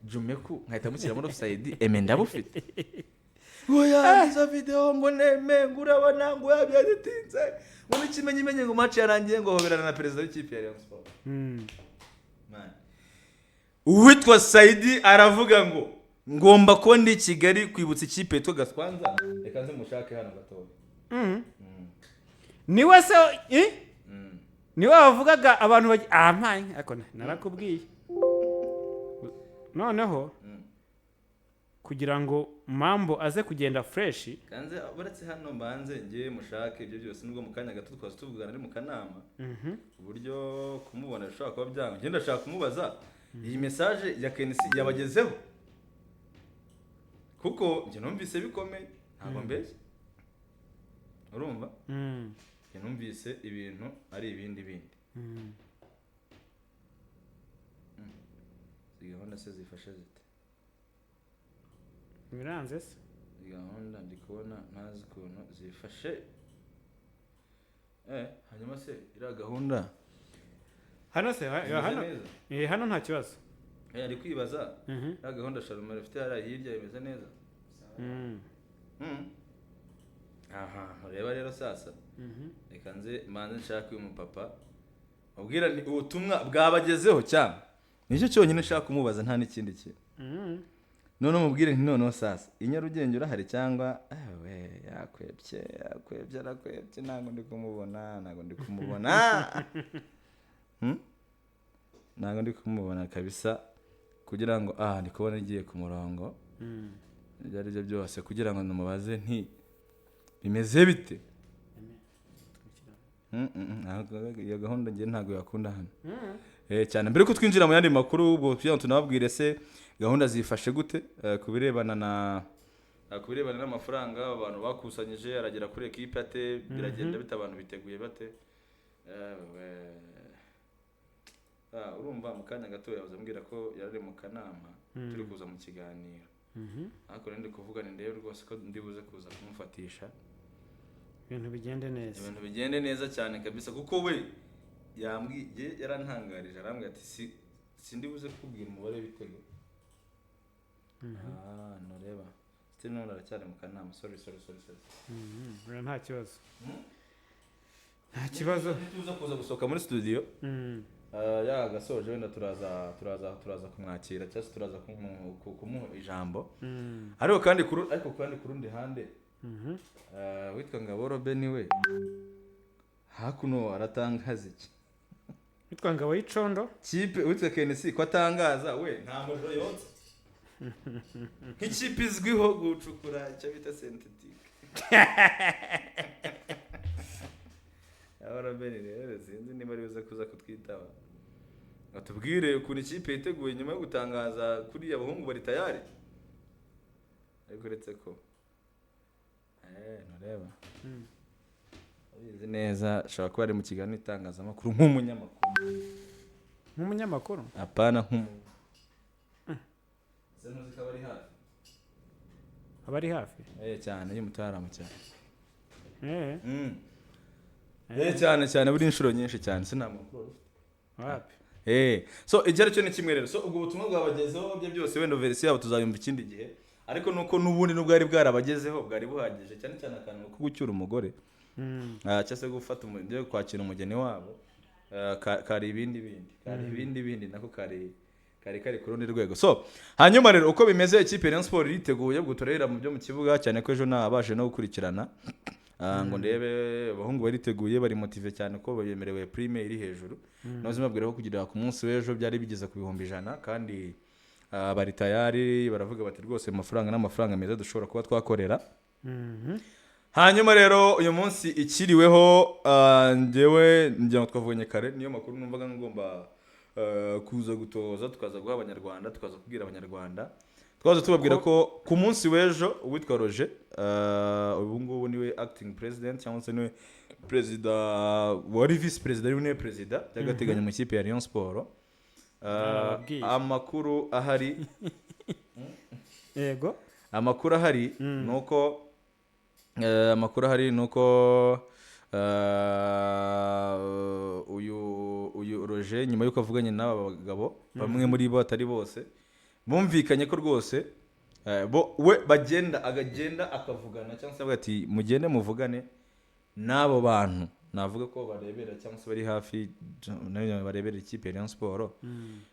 Jumeku nkahita mushyira muri offside, eme ndabufite. Oya, izo video ngo neme ngo urabona ngo yabyeditinze ngo n'ikimenyimenyi ngo match yarangiye ngo hoberana na perezida w'ikipe ya Rayon Sports. Man. Uwitwa Saidi aravuga ngo ngomba kuba ndi i Kigali kwibutsa ikipe yitwa Gaswanza. Reka nze mushake hano gatoya. Niwe se eh? Niwe wavugaga abantu ah mpaye ariko narakubwiye noneho kugira ngo mambo aze kugenda fresh. Kanze uretse hano mbanze ngiye mushake ibyo byose, nubwo mu kanya gato twaza tuvugana ari mu kanama, uburyo kumubona bishobora kuba byanga. Njye ndashaka kumubaza iyi message ya KNC yabagezeho, kuko njye numvise bikomeye, ntabwo mbeshya, urumva? Njye numvise ibintu ari ibindi bindi. Izi gahunda se zifashe zite? Biranze se? Izi gahunda ndi kubona ntazi ukuntu zifashe. Hanyuma se iriya gahunda hano se imeze hano neza? Hano nta kibazo. Ari kwibaza iriya gahunda Sharumari ifite hariya hirya imeze neza. Aha ureba rero sasa, reka nze manze nshake uyu mupapa ubwira ni ubutumwa bwabagezeho cyane, nicyo cyonyine nshaka kumubaza, nta n'ikindi kintu. None umubwire nti noneho sasa i Nyarugenge urahari cyangwa we yakwebye yakwebye arakwebye, ntabwo ndi kumubona, ntabwo ndi kumubona. Ntabwo ndi kumubona kabisa, kugira ngo ndi kubona igiye ku murongo. Ibyo ari byo byose kugira ngo numubaze nti bimeze bite. Iyo gahunda ngiye ntabwo yakunda hano. Cyane mbere ko twinjira mu yandi makuru, ubwo kugira ngo tunababwire se gahunda zifashe gute, ku birebana na ku birebana n'amafaranga abantu bakusanyije aragera kuri ekipe ate, biragenda bite, abantu biteguye bate? Urumva mu kanya gato yahoze ambwira ko yari mu kanama turi kuza mu kiganiro, ariko rero ndi kuvugana ndebe rwose ko ndi buze kuza kumufatisha ibintu bigende neza, ibintu bigende neza cyane kabisa, kuko we yambwiye, yarantangarije arambwira ati sindi buze kukubwira umubare w'ibitego. Nureba still none aracyari mu kanama. Sorry. Nta kibazo. Nta kibazo. Tuza kuza gusohoka muri studio. Yagasoje wenda turaza kumwakira cyangwa se turaza kumuha ijambo. Ariko kandi ku rundi hande witwa Ngabo Robin we hakuno aratangaza iki? Witwa Ngabo y'icondo kipe witwa KNC ko atangaza we nta mujoro yotsa nk'ikipe izwiho gucukura icyo bita synthetique. Ngabo Robin rero sinzi niba ari buze kuza kutwitaba atubwire ukuntu ikipe yiteguye nyuma yo gutangaza kuri abahungu bari tayari, ariko uretse ko ntureba abizi neza ashobora kuba ari mu kiganiro itangazamakuru nk'umunyamakuru. Nk'umunyamakuru? Apana nk'umuntu. Ese ntuzi ko abari hafi? Abari hafi? Cyane y'umutaramu cyane. Cyane cyane buri inshuro nyinshi cyane sinamakuru. Wapi? So icyo cyo ni kimwe rero. So ubwo butumwa bwabagezeho byo byose wenda verisiyo yabo tuzayumva ikindi gihe, ariko nuko nubundi nubwo ari bwarabagezeho bwari buhagije, cyane cyane akantu ko gucyura umugore cyangwa se gufata umugeni, kwakira umugeni wabo, kari ibindi bindi, kari ibindi bindi nako kari ku rundi rwego. So hanyuma rero uko bimeze ikipe Rayon Sport iriteguye gutorera mu byo mu kibuga, cyane ko ejo nabashe no gukurikirana ngo ndebe abahungu bariteguye, bari motive cyane ko bemerewe prime iri hejuru. Nazo mbabwira ko kugira ku munsi w'ejo byari bigeze ku 100,000 kandi bari tayari, baravuga bati rwose amafaranga n'amafaranga meza dushobora kuba twakorera. Hanyuma rero uyu munsi ikiriweho njyewe ngira ngo twavuganye kare, niyo makuru numvaga ngomba kuza gutoza, tukaza guha abanyarwanda, tukaza kubwira abanyarwanda, twaza tubabwira ko ku munsi w'ejo uwitwa Roger ubu ngubu niwe acting president cyangwa se niwe perezida wari vice president, niwe perezida by'agateganyo mu kipe ya Rayon Sport. Amakuru ahari yego, amakuru ahari nuko amakuru ahari nuko uyu Roger nyuma yuko avuganye n'aba bagabo bamwe muri bo atari bose bumvikanye ko rwose we bagenda agagenda akavugana cyangwa se avuga ati mugende muvugane n'abo bantu, Navuga ko barebera cyangwa se bari hafi nayo barebera ikipe ya Rayon Sport.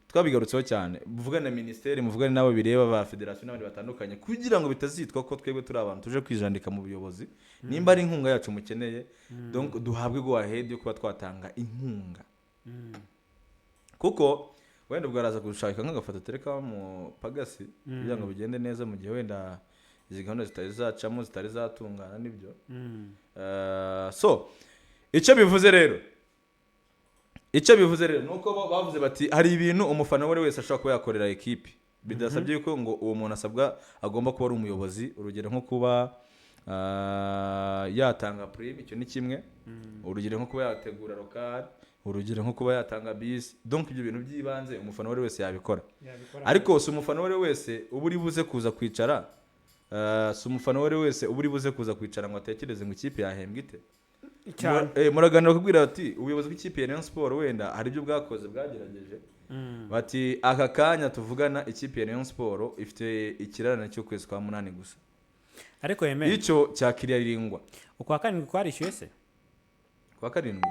Twabigarutseho cyane, muvugane na minisiteri, muvugane n'abo bireba ba federasiyo n'abandi batandukanye, kugira ngo bitazitwa ko twebwe turi abantu tuje kwijandika mu buyobozi. Nimba ari inkunga yacu mukeneye, donc duhabwe go ahead yo kuba twatanga inkunga, kuko wenda ubwo araza gushaka nk'agafoto tereka mu pagasi kugira ngo bigende neza, mu gihe wenda izi gahunda zitari zacamo, zitari zatungana nibyo. So icyo bivuze rero ni uko bo bavuze bati hari ibintu umufana uwo ari wese ashobora kuba yakorera ekipi bidasabye yuko ngo uwo muntu asabwa agomba kuba ari umuyobozi. Urugero nko kuba yatanga prime, icyo ni kimwe. Urugero nko kuba yategura local, urugero nko kuba yatanga bisi. Donc ibyo bintu by'ibanze umufana uwo ari wese yabikora, ariko si umufana uwo ari we wese uba uri buze kuza kwicara, si umufana uwo ari we wese uba uri buze kuza kwicara ngo atekereze ngo ikipe yahembwa ite. Cyane. Muraganira kubwira bati ubuyobozi bw'ikipe ya Rayon Sport wenda hari ibyo bwakoze, bwagerageje. Bati aka kanya tuvugana ikipe ya Rayon Sport ifite ikirarane cy'ukwezi kwa munani gusa. Ariko yemeye. Icyo cyakiriyaringwa. Ukwa karindwi kwarishyuye se? Kwa karindwi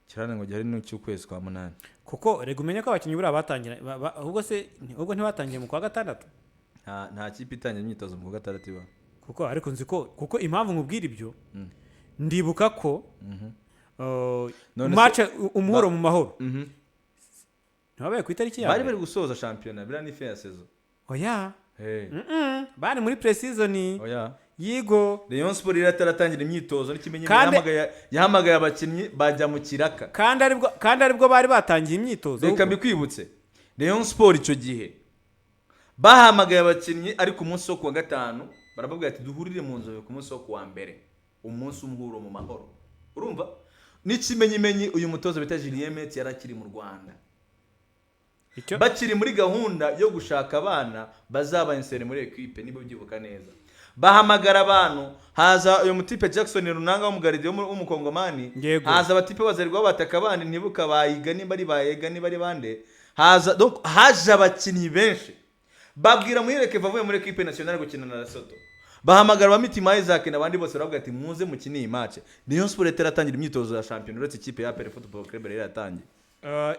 ikirarane ngo gihari n'icy'ukwezi kwa munani. Kuko rega umenye ko abakinnyi buriya batangira ahubwo se ahubwo ntibatangiye mu kwa gatandatu? Nta kipe itangira imyitozo mu kwa gatandatu ibaho. Kuko ariko nzi ko, kuko impamvu nkubwira ibyo, ndibuka ko None se- match umuhuro mu mahoro ntiwabaye ku itariki ya Bari mbere? bari gusoza shampiyona, biriya ni fin ya saison. Oya. Hey. Bari muri pre-season. Oya. Yigo. Rayon Sport yari itaratangira imyitozo n'ikimenyetso. Yahamagaye abakinnyi bajya mu kiraka. Kandi aribwo bari batangiye imyitozo. Reka mbikwibutse, Rayon Sport icyo gihe bahamagaye abakinnyi, ariko umunsi wo kuwa gatanu barababwira ati duhurire mu nzobe ku munsi wo kuwa mbere, umunsi w'umuhuro mu mahoro. Urumva n'ikimenyimenyi, uyu mutoza bita Julien Mete yari akiri mu Rwanda. Icyo Bakiri muri gahunda yo gushaka abana bazaba inseri muri equipe. Niba ubyibuka neza, bahamagara abantu, haza uyu mutipe Jackson Runanga w'umugaridi w'umukongomani. Haza abatipe bazerwa bataka abandi, ntibuka bayiga nimba ari bayega, niba ari bande. Haza, donc haje abakinnyi benshi, babwira Muhire avuye muri equipe nationale gukina na Lesotho, bahamagara ba Mitima Isaac n'abandi bose, baravuga ati muze mukine iyi match. Rayon Sport itaratangira imyitozo ya shampiyona, uretse ikipe ya APR Football Club yari yaratangiye.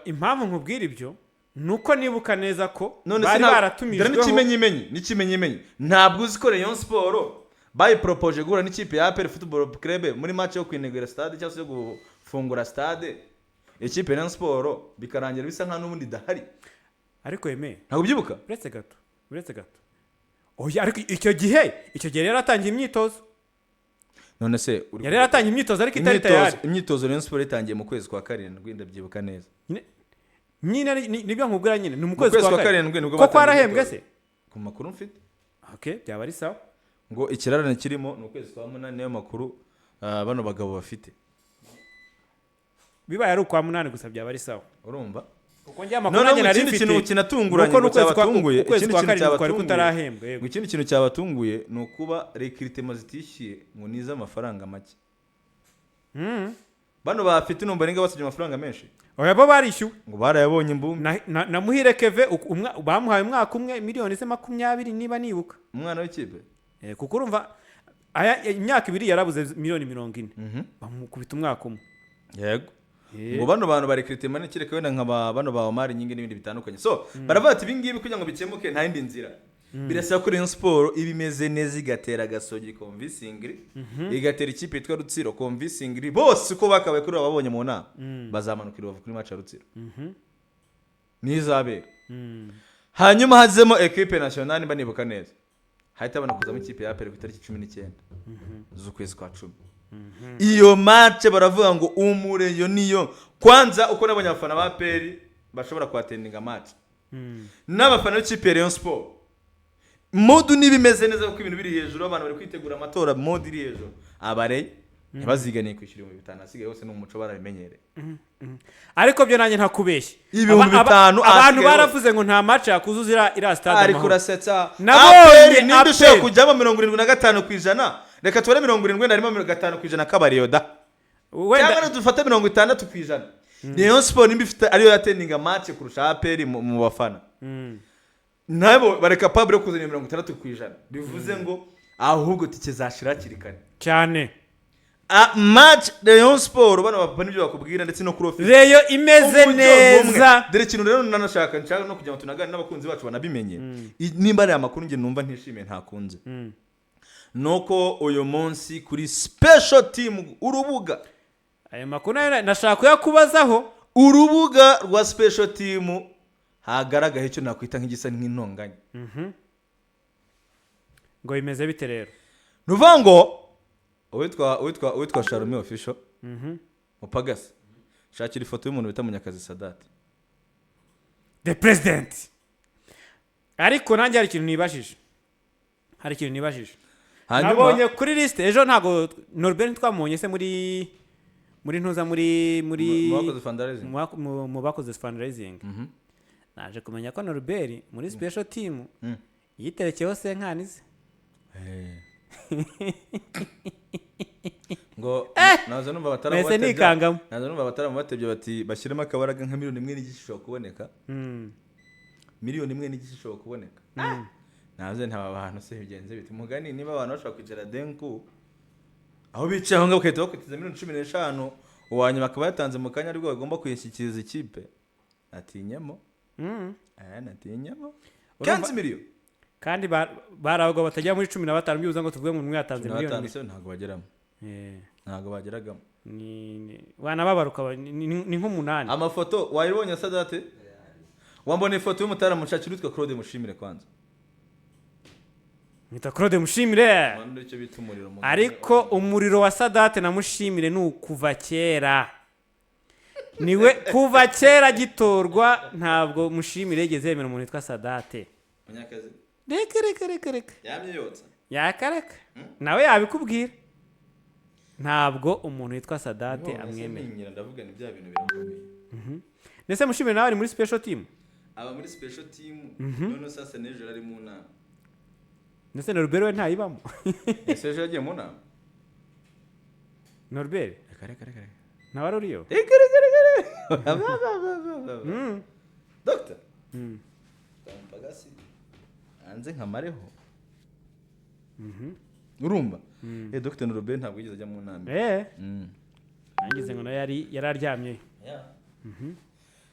Impamvu nkubwira ibyo ni uko nibuka neza ko None se bari dore baratumijweho. N'ikimenyimenyi, ntabwo uzi ko Rayon Sport bayiporopoje guhura n'ikipe ya APR Football Club muri match yo kwinegura stade cyangwa se yo gufungura stade, ikipe ya Rayon Sport bikarangira bisa nkaho n'ubundi idahari? Ariko yemeye. Ntabwo ubyibuka? Uretse gato, uretse gato. Oya, ariko icyo gihe yari yaratangiye imyitozo. None se uri Yari yaratangiye imyitozo ariko itari imyitozo tayari. Imyitozo Rayon Sport itangiye mu kwezi kwa karindwi, ndabyibuka neza. Nyine nibyo nkubwira nyine, ni mu Mu kwezi kwezi kwa kwa karindwi karindwi nibwo koko batangiye warahembwe imyitozo. se? Ku makuru mfite. Okay, byaba ari sawa. Ngo ikirarane kirimo ni ukwezi kwa munani, niyo makuru bano bagabo bafite. Bibaye ari ukwa munani gusa byaba ari sawa. Urumva? Kuko njye amakuru Noneho nanjye ngo nari ikindi mfite kintu kinatunguranye, nuko ngo n'ukwezi kwa cyabatunguye, ukwezi ikindi kwa kintu karindwi kwari cyabatunguye, kutarahembwa, yego. ngo ikindi kintu cyabatunguye ni ukuba recrutement zitishyuye ngo ni iz'amafaranga make. Bano bafite numva ninga basabye amafaranga menshi. Oya, bo barishyuwe. Ngo barayabonye imbumbe. Na Muhire Keve bamuhaye umwaka umwe miliyoni ze 20 niba nibuka. Umwana w'ikipe. Kuko urumva aya imyaka 2 yarabuze miliyoni 40, bamukubita umwaka umwe. Yego. Ngo bano bantu ba recrutement n'ikireka wenda nka bano ba Omar Nyingi n'ibindi bitandukanye. So baravuga ati ibi ngibi kugira ngo bikemuke nta yindi nzira, birasaba ko Rayon Sport iba imeze neza, igatera Gasogi convincingly, igatera ikipe yitwa Rutsiro convincingly. Bose uko bakabaye kuri babonye mu nama, bazamanuka i Rubavu kuri match ya Rutsiro nizabera, hanyuma hazemo equipe nationale. Niba nibuka neza, hahita habona kuzamo ikipe ya APR ku itariki 19 z'ukwezi kwa cumi. Iyo match baravuga ngo umureyo niyo kwanza uko nabonye abafana ba APR bashobora kuhatendinga match n'abafana b'ikipe ya Rayon Sport, mood niba imeze neza, kuko ibintu biri hejuru, abantu bari kwitegura amatora, mood iri hejuru, abare ntibaziganiye kwishyura 5000 asigaye hose, ni umuco barabimenyereye. Ariko byo nanjye ntakubeshye. 5000 Abantu ahasigaye. baravuze ngo nta match yakuzuza iriya stade Ariko Amahoro. urasetsa. Nabonye APR ninde ushobora APR. kujyamo 75%? Reka tubare 70, wenda harimo 50% k'abariyo da, Wenda cyangwa dufate 60%. Rayon Sport nimba ifite ariyo yatendinga match kurusha APR mu bafana, nabo bareka capable yo kuzana 60%, bivuze ngo ahubwo tike zashira hakiri kare. Cyane. Match Rayon Sport, bano bapapa nibyo bakubwira, ndetse no kuri office. Rayon imeze Umujyo ni umwe. neza. Dore ikintu rero nanashaka, nshaka no kugira ngo tunaganire n'abakunzi bacu banabimenye. Nimba ari amakuru njye numva ntishimiye, ntakunze, nuko uyu munsi kuri special team, urubuga Ayo makuru nayo nashaka kuyakubazaho. Urubuga rwa special team hagaragaye icyo nakwita nk'igisa nk'intonganya. Ngo bimeze bite rero? Ni ukuvuga ngo uwitwa Sharumi Official Mupagasi, shakira ifoto y'umuntu bita Munyakazi Sadati. The president. Ariko nanjye hari ikintu nibajije, hari ikintu nibajije. Hanyuma Nabonye kuri lisite ejo, ntabwo Norbert ntitwamubonye se muri ntuza, muri mu bakoze fundraising. Mu bakoze fundraising. Naje kumenya ko Norbert muri special team yiterekeho senkanize. Ngo naza numva Mbese batebya, nikangamo. naza numva bataramubatebye bati bashyiremo akabaraga nka 1.5 ishobora kuboneka, 1.5 miliyoni ishobora kuboneka. Naze ntaba bantu se bigenze bite? Mugani niba abantu bashobora kwicara denku aho bicaye aho ngaho bagahita bakwitiza miliyoni 15, uwa nyuma akaba yatanze mu kanya aribwo bagomba kuyishyikiriza ikipe, atinyemo. Natinyemo. 15 miliyoni. Kandi bari abagabo batagera muri 15 byibuze ngo tuvuge ngo umwe yatanze 15 miliyoni. Se ntabwo bageramo. Ntabwo bageragamo. Wanababaruka ni nk'umunani. Amafoto wayibonye, Sadate? Wambona ifoto y'umutara mushakira witwa Claude Mushimire kwanza. Mwita Claude Mushimire. Wanda icyo bita umuriro mu Ariko umuriro wa Sadate na Mushimire ni ukuva kera, niwe kuva kera gitorwa. Ntabwo Mushimire yigeze yemera umuntu witwa Sadate. Munyakazi. Reka, reka, reka, reka. Yamye yotsa. Yakareka nawe yabikubwira, ntabwo umuntu witwa Sadate amwemera. Amwemera. Ndavuga ni bya bintu birakomeye. Ndetse Mushimire nawe ari muri special team. Aba muri special team, none sasa n'ejo ari mu nama. Ndetse na Norbert we ntayibamo. Ese ejo yagiye mu nama? Norbert Reka, reka, reka, reka. ntawe ari uriyo. Reka, reka, reka, reka. Doctor Tampagasi hanze nkamareho, urumva Dr Norbert ntabwo yigeze ajya mu nama. Nangize ngo nawe yari aryamye.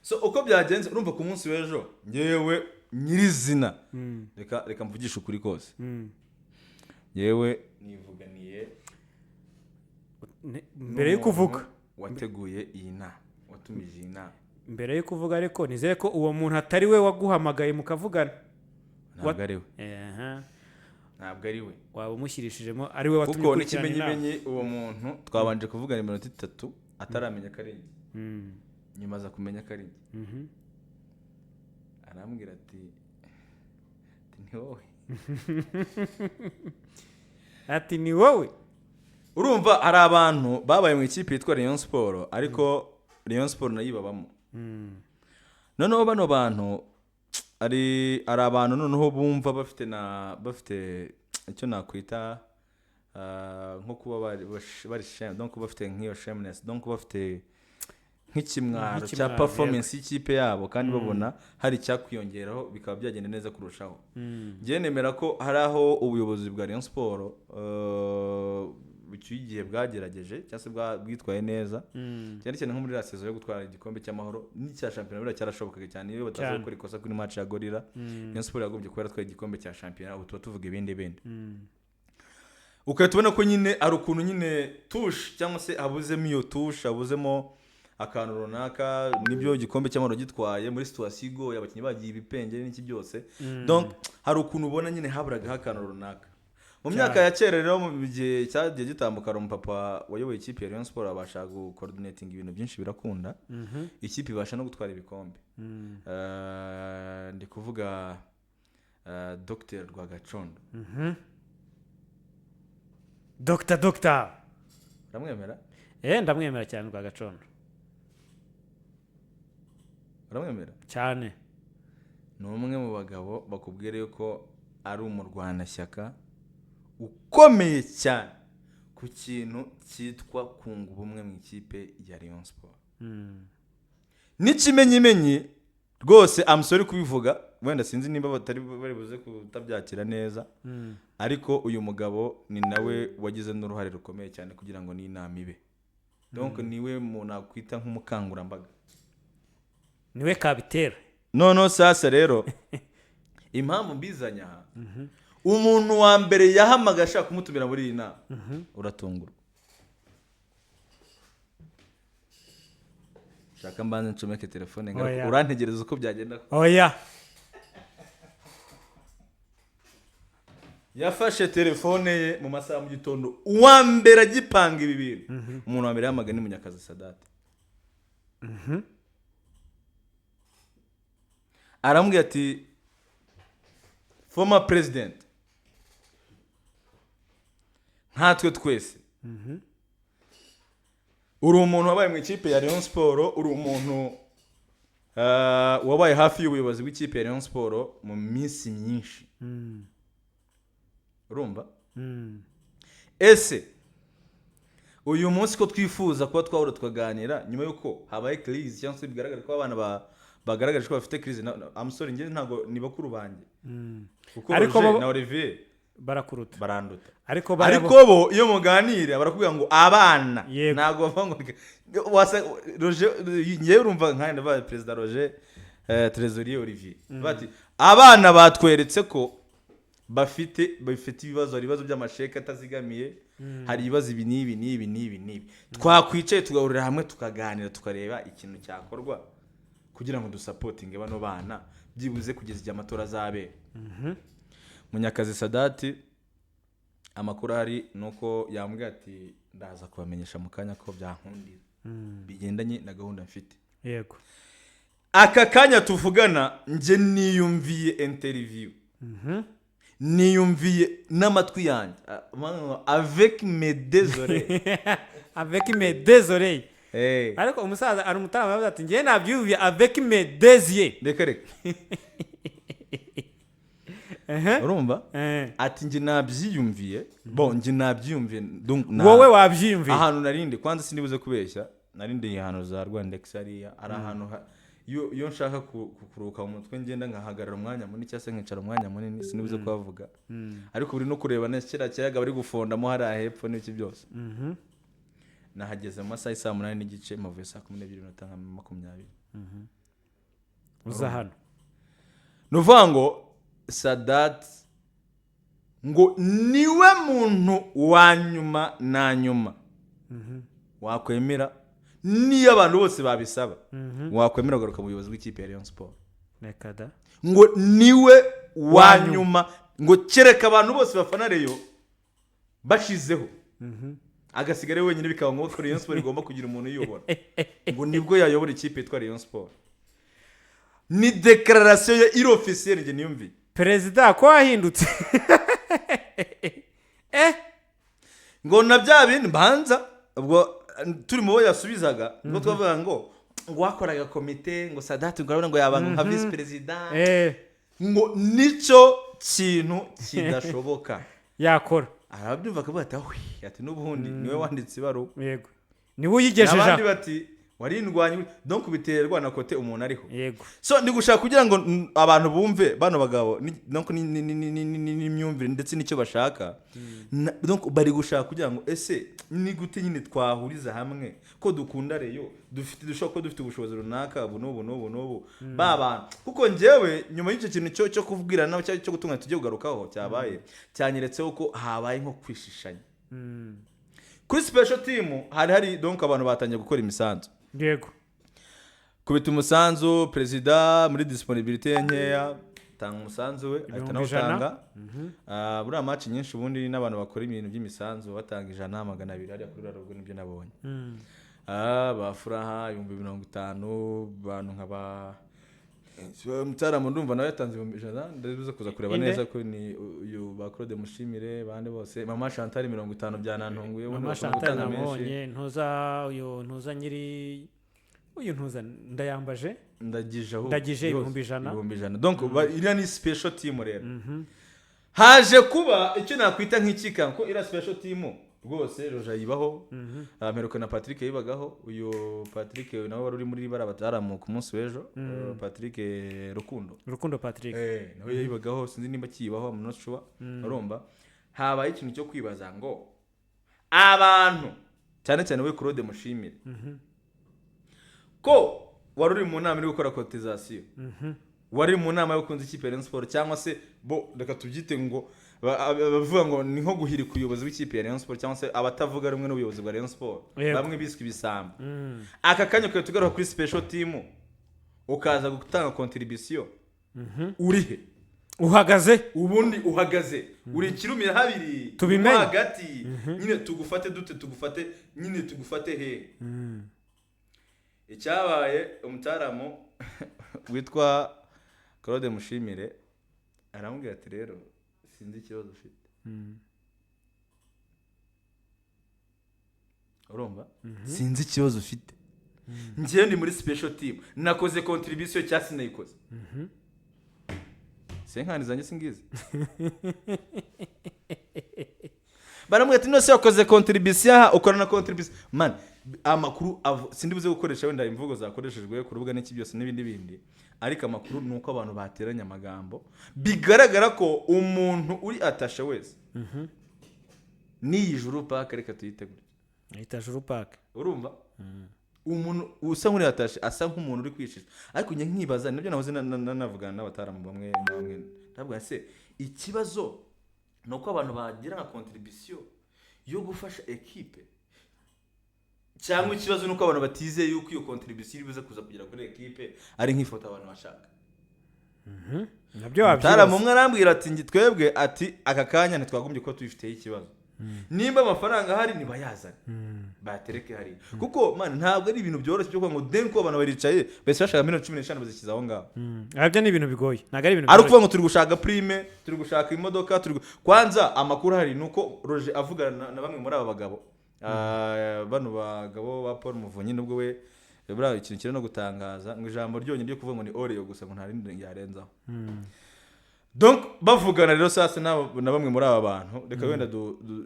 So uko byagenze, urumva ku munsi w'ejo ngewe nyirizina, reka reka mvugishe ukuri kose, yewe nivuganiye Mbere yo kuvuga n'umuntu wateguye iyi nama, watumije iyi nama. Mbere yo kuvuga ariko, nizere ko uwo muntu atari we waguhamagaye mukavugana. Ntabwo ari we. Ehe. Ntabwo ari we. Waba umushyirishijemo ari we watumye Kuko ukurikirana inama. n'ikimenyimenyi, uwo muntu twabanje kuvugana iminota 3 ataramenya ko ari njye. Nyuma aza kumenya ko ari njye. Arambwira ati "Ni wowe?" Ati "Ni wowe?" Urumva hari abantu babaye mu ikipe yitwa Rayon Sport, ariko Rayon Sport nayo ibabamo. Noneho bano bantu ari abantu noneho bumva bafite na bafite icyo nakwita nko kuba bari shame, donc bafite nk'iyo shameness, donc bafite nk'ikimwaro cya Nk'ikimwaro, performance y'ikipe yabo, kandi babona hari icyakwiyongeraho bikaba byagenda neza kurushaho. Njye nemera ko hari aho ubuyobozi bwa Rayon Sport bucyuye igihe bwagerageje cyangwa se bwitwaye neza, cyane cyane nko muri iriya saison yo gutwara igikombe cy'amahoro n'icya shampiyona. Buriya cyarashobokaga cyane iyo bataza gukora ikosa kuri match ya Gorilla. Rayon Sport yagombye kuba yaratwaye igikombe cya shampiyona, ubu tuba tuvuga ibindi bindi. Ugahita ubona ko nyine hari ukuntu nyine touche, cyangwa se habuzemo iyo touche, habuzemo akantu runaka. Nibyo, igikombe cy'amahoro gitwaye muri situation igoye, abakinnyi bagiye ibipengeri n'iki byose. Donc hari ukuntu ubona nyine haburagaho akantu runaka. Mu myaka ya kera rero, mu gihe cyagiye gitambuka, hari umupapa wayoboye ikipe ya Rayon Sport abasha gucoordinating ibintu byinshi birakunda, ikipe ibasha no gutwara ibikombe. Ndi kuvuga Dr Rwagacondo. Dr, Dr. Uramwemera? Ndamwemera cyane Rwagacondo. Uramwemera? Cyane. Ni umwe mu bagabo bakubwira yuko ari umurwanashyaka ukomeye cyane ku kintu cyitwa kunga ubumwe mu ikipe ya Rayon Sport. N'ikimenyimenyi Rwose I'm sorry kubivuga, wenda sinzi niba batari bari buze kutabyakira neza, ariko uyu mugabo ni nawe wagize n'uruhare rukomeye cyane kugira ngo n'inama ibe. Donc niwe muntu nakwita nk'umukangurambaga. Niwe kabitera. Noneho sasa rero impamvu mbizanye aha, umuntu wa mbere yahamagaye ashaka kumutumira muri iyi nama, uratungurwa. Shaka mbanze ncomeke telefone ngaruke. Oya. Urantegereza uko byagenda. Oya. Yafashe telefone ye mu masaha mu gitondo, uwa mbere agipanga ibi bintu, umuntu wa mbere yahamagaye ni Munyakazi Sadate. Aramubwira ati: "Former president, nkatwe twese uri umuntu wabaye mu ikipe ya Rayon Sport, uri umuntu wabaye hafi y'ubuyobozi bw'ikipe ya Rayon Sport mu minsi myinshi, urumva? Ese uyu munsi ko twifuza kuba twahura tukaganira nyuma y'uko habaye crise, cyangwa se bigaragara ko abana bagaragaje ko bafite crise?" I'm sorry, njye ntabwo ni bakuru banjye, kuko Ariko Roger na Olivier barakuruta. Baranduta. Ariko barabo. Ariko bo iyo muganira barakubwira ngo abana. Ntabwo bavuga ngo wasa Roger. Ngewe urumva nkanjye ndabaye perezida Roger, trésorier Olivier, bati abana batweretse ko bafite ibibazo, hari ibibazo by'amasheke atazigamiye, hari ibibazo ibi n'ibi n'ibi n'ibi n'ibi. Twakwicaye tugahurira hamwe tukaganira, tukareba ikintu cyakorwa kugira ngo dusapotinge bano bana byibuze kugeza igihe amatora azabera." Munyakazi Sadati, amakuru ahari ni uko yambwiye ati: "Ndaza kubamenyesha mu kanya ko byankundira bigendanye na gahunda mfite." Aka kanya tuvugana, njye niyumviye interview, niyumviye n'amatwi yanjye. Ah, avec mes deux oreilles. Avec mes deux oreilles. Hey. Ariko umusaza ari umutarama, yavuze ati: "Njye nabyumviye avec mes deux yeux." Reka reka. Urumva? Eh. Ati: "Njye nabyiyumviye." Bon, njye nabyiyumviye, donc Wowe wabyiyumviye. Ahantu narindi kwanza, sindibuze kubeshya, narindi ahantu za Rwandex hariya, ari ahantu iyo nshaka kuruhuka mu mutwe ngenda nkahagarara umwanya munini cyangwa se nkicara umwanya munini, sinibuze kuhavuga, ariko buri no kureba na kiriya kiyaga bari gufondamo hariya hepfo n'iki byose. Nahageze mu masaha y'i saa 8:30, mpavuye saa 12 n'iminota nka 20. Uza hano. Ni ukuvuga ngo Sadati ngo niwe muntu wa nyuma na nyuma wakwemera, niyo abantu bose babisaba, wakwemera kugaruka mu buyobozi bw'ikipe ya Rayon Sport. Reka da. Ngo niwe wa Wa nyuma. nyuma, ngo kereka abantu bose bafana Rayon bashizeho, agasigara ari wenyine, bikaba ngombwa ko Rayon Sport igomba kugira umuntu uyobora, ngo nibwo yayobora ikipe yitwa Rayon Sport. Ni déclaration ya iri officielle njye niyumviye. Perezida ko wahindutse, eh? Ngo na bya bindi mbanza ubwo turi mu bo yasubizaga, ngo twavuga ngo wakoraga komite, ngo Sadati ngo urabona ngo yabanga nka visi perezida, ngo nicyo kintu kidashoboka. Yakora. Arabyumva akavuga ati: "Ahwi," ati: "N'ubundi niwe wanditse ibaruwa." Yego, niwe uyigejeje N'abandi aho. bati warindwanye. Donc biterwa na côté umuntu ariho. So ndi gushaka kugira ngo abantu bumve bano bagabo donc n'imyumvire ndetse n'icyo bashaka. Donc bari gushaka kugira ngo ese ni gute nyine twahuriza hamwe ko dukunda Rayon, dufite, dushobora kuba dufite ubushobozi runaka ubu n'ubu n'ubu n'ubu, ba bantu. Kuko njyewe nyuma y'icyo kintu cyo kubwirana nabo cyangwa cyo gutunganya tugiye kugarukaho cyabaye, cyanyeretseho ko habaye nko kwishishanya kuri special team. Hari donc abantu batangiye gukora imisanzu, kubita umusanzu. Perezida muri disponibilité ye nkeya tanga umusanzu we, ahita 100,000. Nawutanga. Ah, buriya match nyinshi ubundi n'abantu bakora ibintu by'imisanzu batanga 100, 200 hariya kuri ruriya rugo, nibyo nabonye. Ah, ba Furaha 50,000, abantu nka ba Mutarama ndumva nawe yatanze 100,000, ndabibuze kuza kureba Inde? neza ko ni uyu ba Claude Mushimire, bande bose. Mama Chantal 50, byanantunguye, ubundi Mama bakunda Chantal gutanga menshi. Nabonye ntuza uyu, ntuza nyiri uyu, ntuza ndayambaje. Ndagije aho. Ndagije Yose, 100,000. 100,000. Donc iriya ni special team. Rero haje kuba icyo nakwita nk'ikika ko iriya special team Rwose Roger yibaho. Mperuka na Patrick yibagaho. Uyu Patrick nawe wari uri muri bara bataramu ku munsi w'ejo, Patrick Rukundo. Rukundo Patrick. Nawe yibagaho, sinzi nimba akiyibaho, I'm not sure. Urumva habaye ikintu cyo kwibaza ngo abantu, cyane cyane we Claude Mushimire, ko wari uri mu nama iri gukora cotisation, wari mu nama y'abakunzi ikipe ya Rayon Sport, cyangwa se bo reka tubyite ngo bavuga ngo ni nko guhirika ubuyobozi bw'ikipe ya Rayon Sport, cyangwa se abatavuga rumwe n'ubuyobozi bwa Rayon Sport, bamwe biswe ibisambo. Aka kanya ukaba tugaruka kuri special team, ukaza gutanga contribution, uri he? Uhagaze. Ubundi uhagaze uri kirumira habiri. Tubimenye. Mo hagati nyine, tugufate dute? Tugufate nyine, tugufate he? Icyabaye, umutaramu witwa Claude Mushimire aramubwira ati: "Rero sinzi ikibazo ufite." Urumva, "Sinzi ikibazo ufite, njyewe ndi muri special team, nakoze contribution cyangwa sinayikoze, senkani zanjye singizi." Baramubwira ati: "Nose wakoze contribution aha, ukora na contribution." Man, amakuru sindi buze gukoresha wenda imvugo zakoreshejwe ku rubuga n'iki byose n'ibindi bindi, ariko amakuru ni uko abantu bateranye amagambo, bigaragara ko umuntu uri atashe wese n'iyi juru paka, reka tuyite gutya. Ahita Juru Park. Urumva, umuntu usa nk'uri atashe asa nk'umuntu uri kwishisha, ariko njye nkibaza, nibyo nahoze navugana n'abataramu bamwe na bamwe, ndavuga: se ikibazo ni uko abantu bagira nka contribution yo gufasha ekipe, cyangwa ikibazo ni uko abantu batizeye yuko iyo contribution iri buze kuza kugera kuri ekipe ari nk'ifoto abantu bashaka? Nabyo Mutaramu wabyibaza. umwe arambwira ati: "Njye twebwe," ati, "aka kanya ntitwagombye kuba tubifiteho ikibazo. Nimba amafaranga ahari nibayazane, bayatereke hariya, kuko man, ntabwo ari ibintu byoroshye byo kuvuga ngo den ko abantu baricaye bese bashaka miliyoni 15 bazishyize aho ngaho." Nabyo ni ibintu bigoye, ntabwo ari ibintu Ari byoroshye. ukuvuga ngo turi gushaka prime, turi gushaka imodoka, turi kwanza amakuru ahari ni uko Roger avugana na bamwe muri aba bagabo. Bano bagabo ba Paul Muvunyi, nubwo we buriya ikintu kiri no gutangaza ngo ijambo ryonyine ryo kuvuga ngo ni Oreo gusa, ngo nta rindi yarenzaho. Donc bavugana rero sasa na bamwe muri aba bantu, reka wenda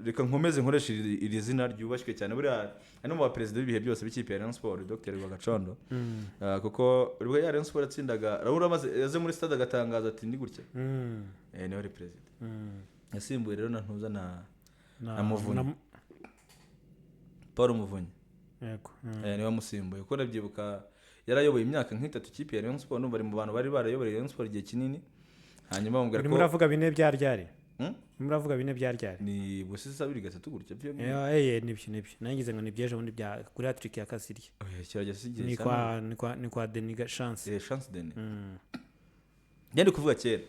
reka nkomeze nkoreshe iri zina ryubashywe cyane, buriya ari no mu baperezida b'ibihe byose b'ikipe ya Rayon Sport, Dr Rwagacondo. Kuko ubwo ya Rayon Sport yatsindaga, Raoul amaze yaze muri stade agatangaza ati: "Ni gutya." Niwe wari perezida, yasimbuye rero na ntuza na na Muvunyi. Paul Muvunyi. Yego. Niwe wamusimbuye, kuko ndabyibuka yarayoboye imyaka nk'itatu ikipe ya Rayon Sport, numva ari mu bantu bari barayoboreye Rayon Sport igihe kinini, hanyuma bamubwira Urimo ko uravuga bine bya ryari? Hmm? Urimo uravuga bine bya ryari? Ni busisa 2003 gutya byo. Nibyo, nangize ngo ni iby'ejo bundi bya kuri hat-trick ya Kasirye. Oya, kirageze si igihe Ni cya kwa Deniga Chance. Chance Denis. Njye ndi kuvuga kera.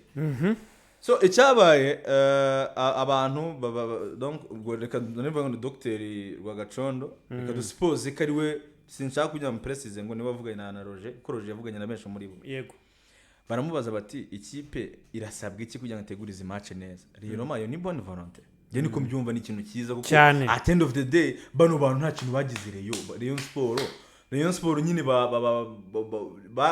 So icyabaye, abantu donc ubwo reka nivuga ngo ni Dr Rwagacondo, reka dusuppose ko ari we, sinshaka kugira ngo précise ngo niwe wavuganye na Roger, kuko Roger yavuganye na benshi muri bo. Baramubaza bati: "Ikipe irasabwa iki kugira ngo itegure izi match neza?" Rero mayo ni bonne volonté, njye niko mbyumva, ni ikintu cyiza kuko Cyane. at end of the day bano bantu nta kintu bagize Rayon Sport. Rayon Sport nyine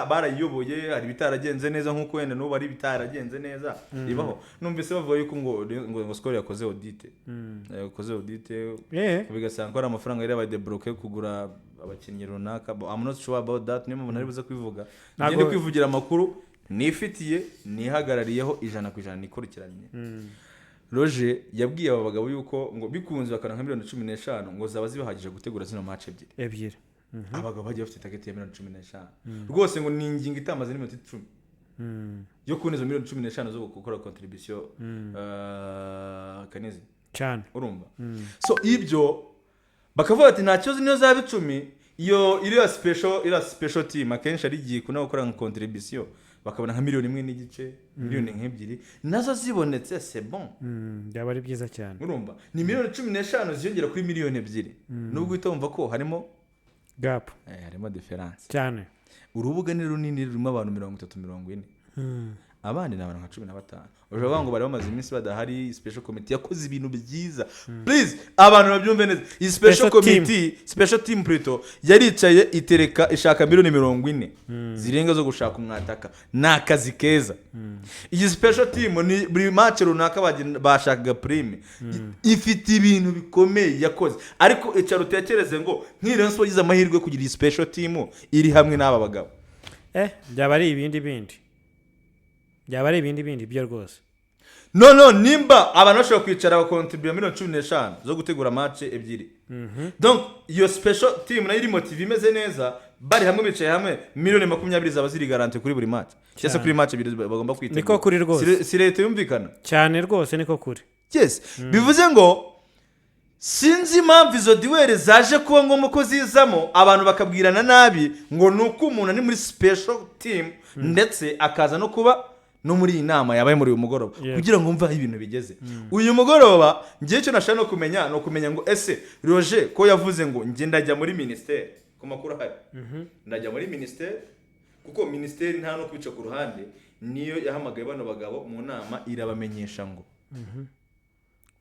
barayiyoboye, hari ibitaragenze neza nk'uko wenda n'ubu ari ibitaragenze neza bibaho. Numvise bavuga yuko ngo Skol yakoze audit, yakoze audit, bigasanga ko ari amafaranga yari yabaye débloqué yo kugura abakinnyi runaka. But I'm not sure about that, niyo mpamvu ntari buze kubivuga. Ntabwo- Ngende kwivugira amakuru nifitiye, nihagarariyeho 100%, nikurikiranye. Roger yabwiye aba bagabo yuko ngo bikunze bakana nka miliyoni 15 ngo zaba zibahagije gutegura zino match ebyiri. Ebyiri. Abagabo bagiye bafite target ya miliyoni 15 rwose, ngo ni ingingo itamaze n'iminota 10 yo kubona izo miliyoni 15 zo gukora contribution, Kanezi. Cyane. Urumva, so ibyo bakavuga ati nta kibazo, niyo zaba 10, iyo iriya special team akenshi ari igiye kuna gukora nka contribution, bakabona nka miliyoni 1.5, miliyoni nk'ebyiri nazo zibonetse, c'est bon. Byaba ari byiza cyane. Urumva ni miliyoni 15 ziyongera kuri miliyoni 2, nubwo uhita wumva ko harimo gap. Harimo différence. Cyane. Urubuga ni runini, rurimo abantu 30, 40. Abandi ni abantu nka 15. Ushobora kuvuga ngo bari bamaze iminsi badahari. Special committee yakoze ibintu byiza. Please, abantu babyumve neza, iyi special Special team. committee, special team plutôt, yaricaye itereka ishaka miliyoni 40 zirenga zo gushaka umwataka. Ni akazi keza. Iyi special team ni buri match runaka bashakaga prime. Ifite ibintu bikomeye yakoze, ariko icara utekereze ngo nk'iyi Rayon Sports igize amahirwe yo kugira iyi special team iri hamwe n'aba bagabo. Byaba ari ibindi bindi, byaba ari ibindi bindi byo rwose. No nimba abantu bashobora kwicara bakontribuye miliyoni 15 zo gutegura match ebyiri, donc iyo special team nayo iri motivé, imeze neza, bari hamwe, bicaye hamwe, miliyoni 20 zaba ziri garantie kuri buri match cyangwa se kuri match ebyiri bagomba kwitegura. Niko kuri rwose. Si leta yumvikana? Cyane rwose, niko kuri. Yes, bivuze ngo sinzi impamvu izo duel zaje kuba ngombwa ko zizamo, abantu bakabwirana nabi ngo ni uko umuntu ari muri special team, ndetse akaza no kuba no muri iyi nama yabaye muri uyu mugoroba, kugira ngo mve aho ibintu bigeze uyu mugoroba. Ngewe icyo nashaka no kumenya ni ukumenya ngo ese Roger ko yavuze ngo njye ndajya muri minisiteri, ku makuru ahari ndajya muri minisiteri, kuko minisiteri nta no kwica ku ruhande, niyo yahamagaye bano bagabo mu nama irabamenyesha ngo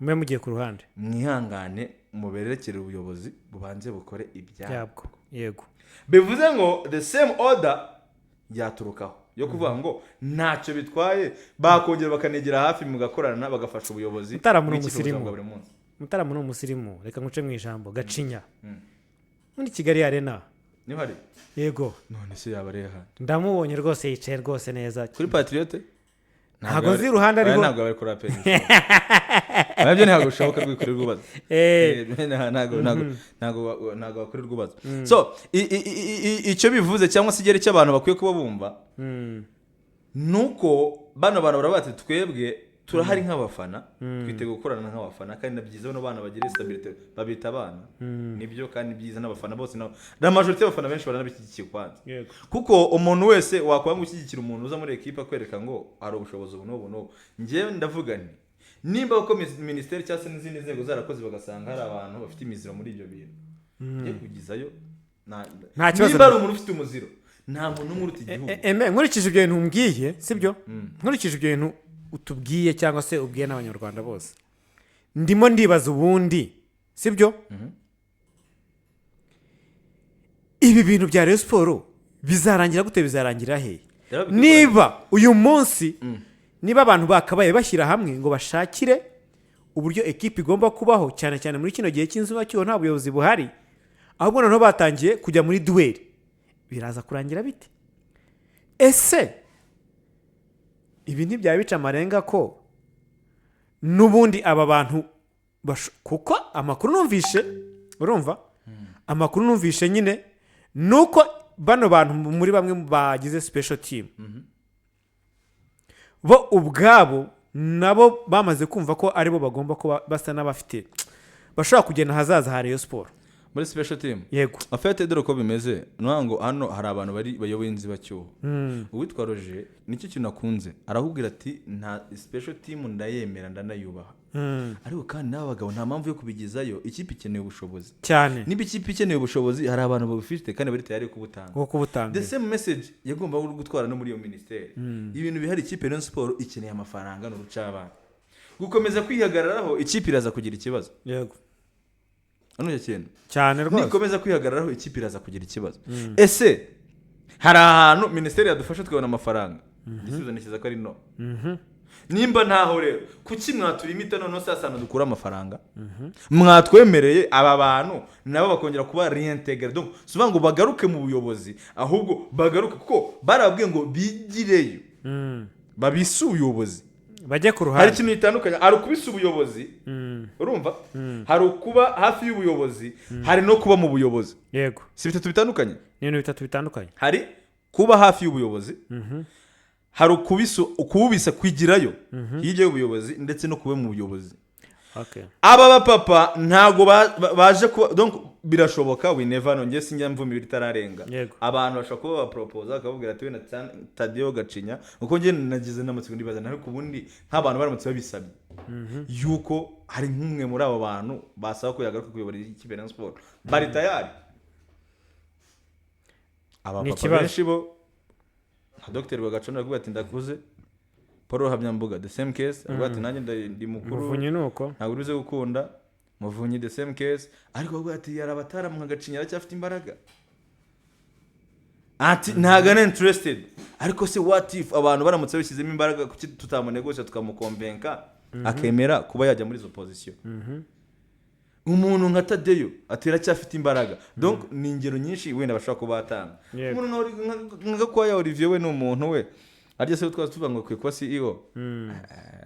mube mugiye ku ruhande, mwihangane muberekere ubuyobozi bubanze bukore ibyabo. Byabwo, yego. Bivuze ngo the same order yaturukaho yo kuvuga ngo ntacyo bitwaye, bakongera bakanegera hafi mugakorana, bagafasha ubuyobozi Mutarama ni bw'ikipe ubuzima umusirimu. bwa buri munsi. Mutarama ni umusirimu. Reka nguce mu ijambo, Gacinya muri Kigali Arena. Niho hari? Yego. None se yaba ari ahandi? Ndamubonye rwose, yicaye rwose neza. Kuri Patriote? Ntabwo nzi iruhande ariho. Ntabwo bari kuri APR, nabyo ntabwo bishoboka rwikuri rwubatse. Ntabwo bakora rwubatse. So icyo bivuze cyangwa se igere cy'abantu bakwiye kuba bumva nuko bano bantu baravuga bati twebwe turahari nk'abafana, twiteguye gukorana nk'abafana, kandi na byiza bano bana bagira stabilité, babita abana, nibyo, kandi byiza n'abafana bose na majorité y'abafana benshi baranabishyigikiye kwanza, kuko umuntu wese wakwanga gushyigikira umuntu uza muri ekipa akwereka ngo hari ubushobozi ubu n'ubu n'ubu. Njyewe ndavuga nti nimba uko minisiteri cyangwa se n'izindi nzego zarakoze bagasanga hari abantu bafite imiziro muri ibyo bintu, njye kugizayo Nta kibazo. Nimba hari umuntu ufite umuziro, nta muntu n'umwe uruta igihugu. Eme, nkurikije ibyo bintu umbwiye, sibyo, nkurikije ibyo bintu utubwiye cyangwa se ubwiye n'Abanyarwanda bose, ndimo ndibaza ubundi, sibyo, ibi bintu bya Rayon Sports bizarangira gute? Bizarangira hehe? Rero bikwiye. Niba uyu munsi, niba abantu bakabaye bashyira hamwe ngo bashakire uburyo ekipi igomba kubaho, cyane cyane muri kino gihe cy'inzibacyuho nta buyobozi buhari, ahubwo noneho batangiye kujya muri duel, biraza kurangira bite? Ese ibi ntibyaba bica amarenga ko n'ubundi aba bantu kuko amakuru numvishe, urumva, amakuru numvishe nyine ni uko bano bantu muri bamwe bagize special team bo ubwabo nabo bamaze kumva ko aribo bagomba kuba basa n'abafite bashobora kugena ahazaza ha Rayon Sports. Muri special team? Yego. Afite, dore uko bimeze, ni ukuvuga ngo hano hari abantu bari bayoboye inzibacyuho. Uwitwa Roger nicyo kintu akunze, arakubwira ati nta special team ndayemera, ndanayubaha, ariko kandi n'aba bagabo nta mpamvu yo kubigezayo, ikipe ikeneye ubushobozi. Niba ikipe ikeneye ubushobozi, hari abantu babufite kandi bari tayari kubutanga. Bwo kubutanga. The same message yagombaga gutwara no muri iyo minisiteri. Ibintu bihari, ikipe Rayon Sports ikeneye amafaranga, ni urucabana gukomeza kwihagararaho, ikipe iraza kugira ikibazo. Hano icyo kintu Cyane rwose. nikomeza kwihagararaho, ikipe iraza kugira ikibazo. Ese hari ahantu minisiteri yadufasha tukabona amafaranga? Igisubizo ntekereza ko ari no. Nimba ntaho rero, kuki mwaturimita? Noneho sasa ahantu dukura amafaranga, mwatwemereye aba bantu nabo bakongera kuba réintégré. Donc si ukuvuga ngo bagaruke mu buyobozi, ahubwo bagaruke kuko barababwiye ngo bigireyo, babise ubuyobozi, bajye ku hari ruhande. Ikintu gitandukanye, hari ukubisa ubuyobozi, urumva, hari ukuba hafi y'ubuyobozi, hari no kuba mu buyobozi. Si bitatu bitandukanye? Ni ibintu bitatu bitandukanye. Hari kuba hafi y'ubuyobozi, hari ukububisa, kwigirayo hirya y'ubuyobozi, ndetse no kuba mu buyobozi. Aba bapapa ntago baje kuba, donc birashoboka, we never know, njye sinjya mvuma ibiri itararenga. Abantu bashobora kuba baporopoza bakababwira ati wenda Tadeyo Gacinya, kuko njye nagize n'amatsiko ndibaza nawe ku bundi nk'abantu baramutse babisabye yuko hari nk'umwe muri abo bantu basaba ko yagaruka kuyobora ikipe ya Rayon Sports, bari tayari aba Ni papa ikibazo. benshi bo nka Dr Rwagacana aravuga ati ndakuze. Paul Ruhamyambuga, the same case, avuga ati nanjye ndi mukuru. Muvunyi ni uko. Ntabwo uribuze gukunda. Muvunyi, the same case, ariko bavuga ati yari abataramu nka Gacinya, aracyafite imbaraga, ati ntabwo ari interested. Ariko se what if abantu baramutse babishyizemo imbaraga, kuki tutamunegotia tukamuconvinca akemera kuba yajya muri izo position? Umuntu nka Tadeyo ati aracyafite imbaraga. Donc ni ingero nyinshi wenda bashobora kuba batanga. Umuntu nka Gakwaya Olivier, we ni umuntu we arya se twaba tuvuga ngo akwiye kuba CEO.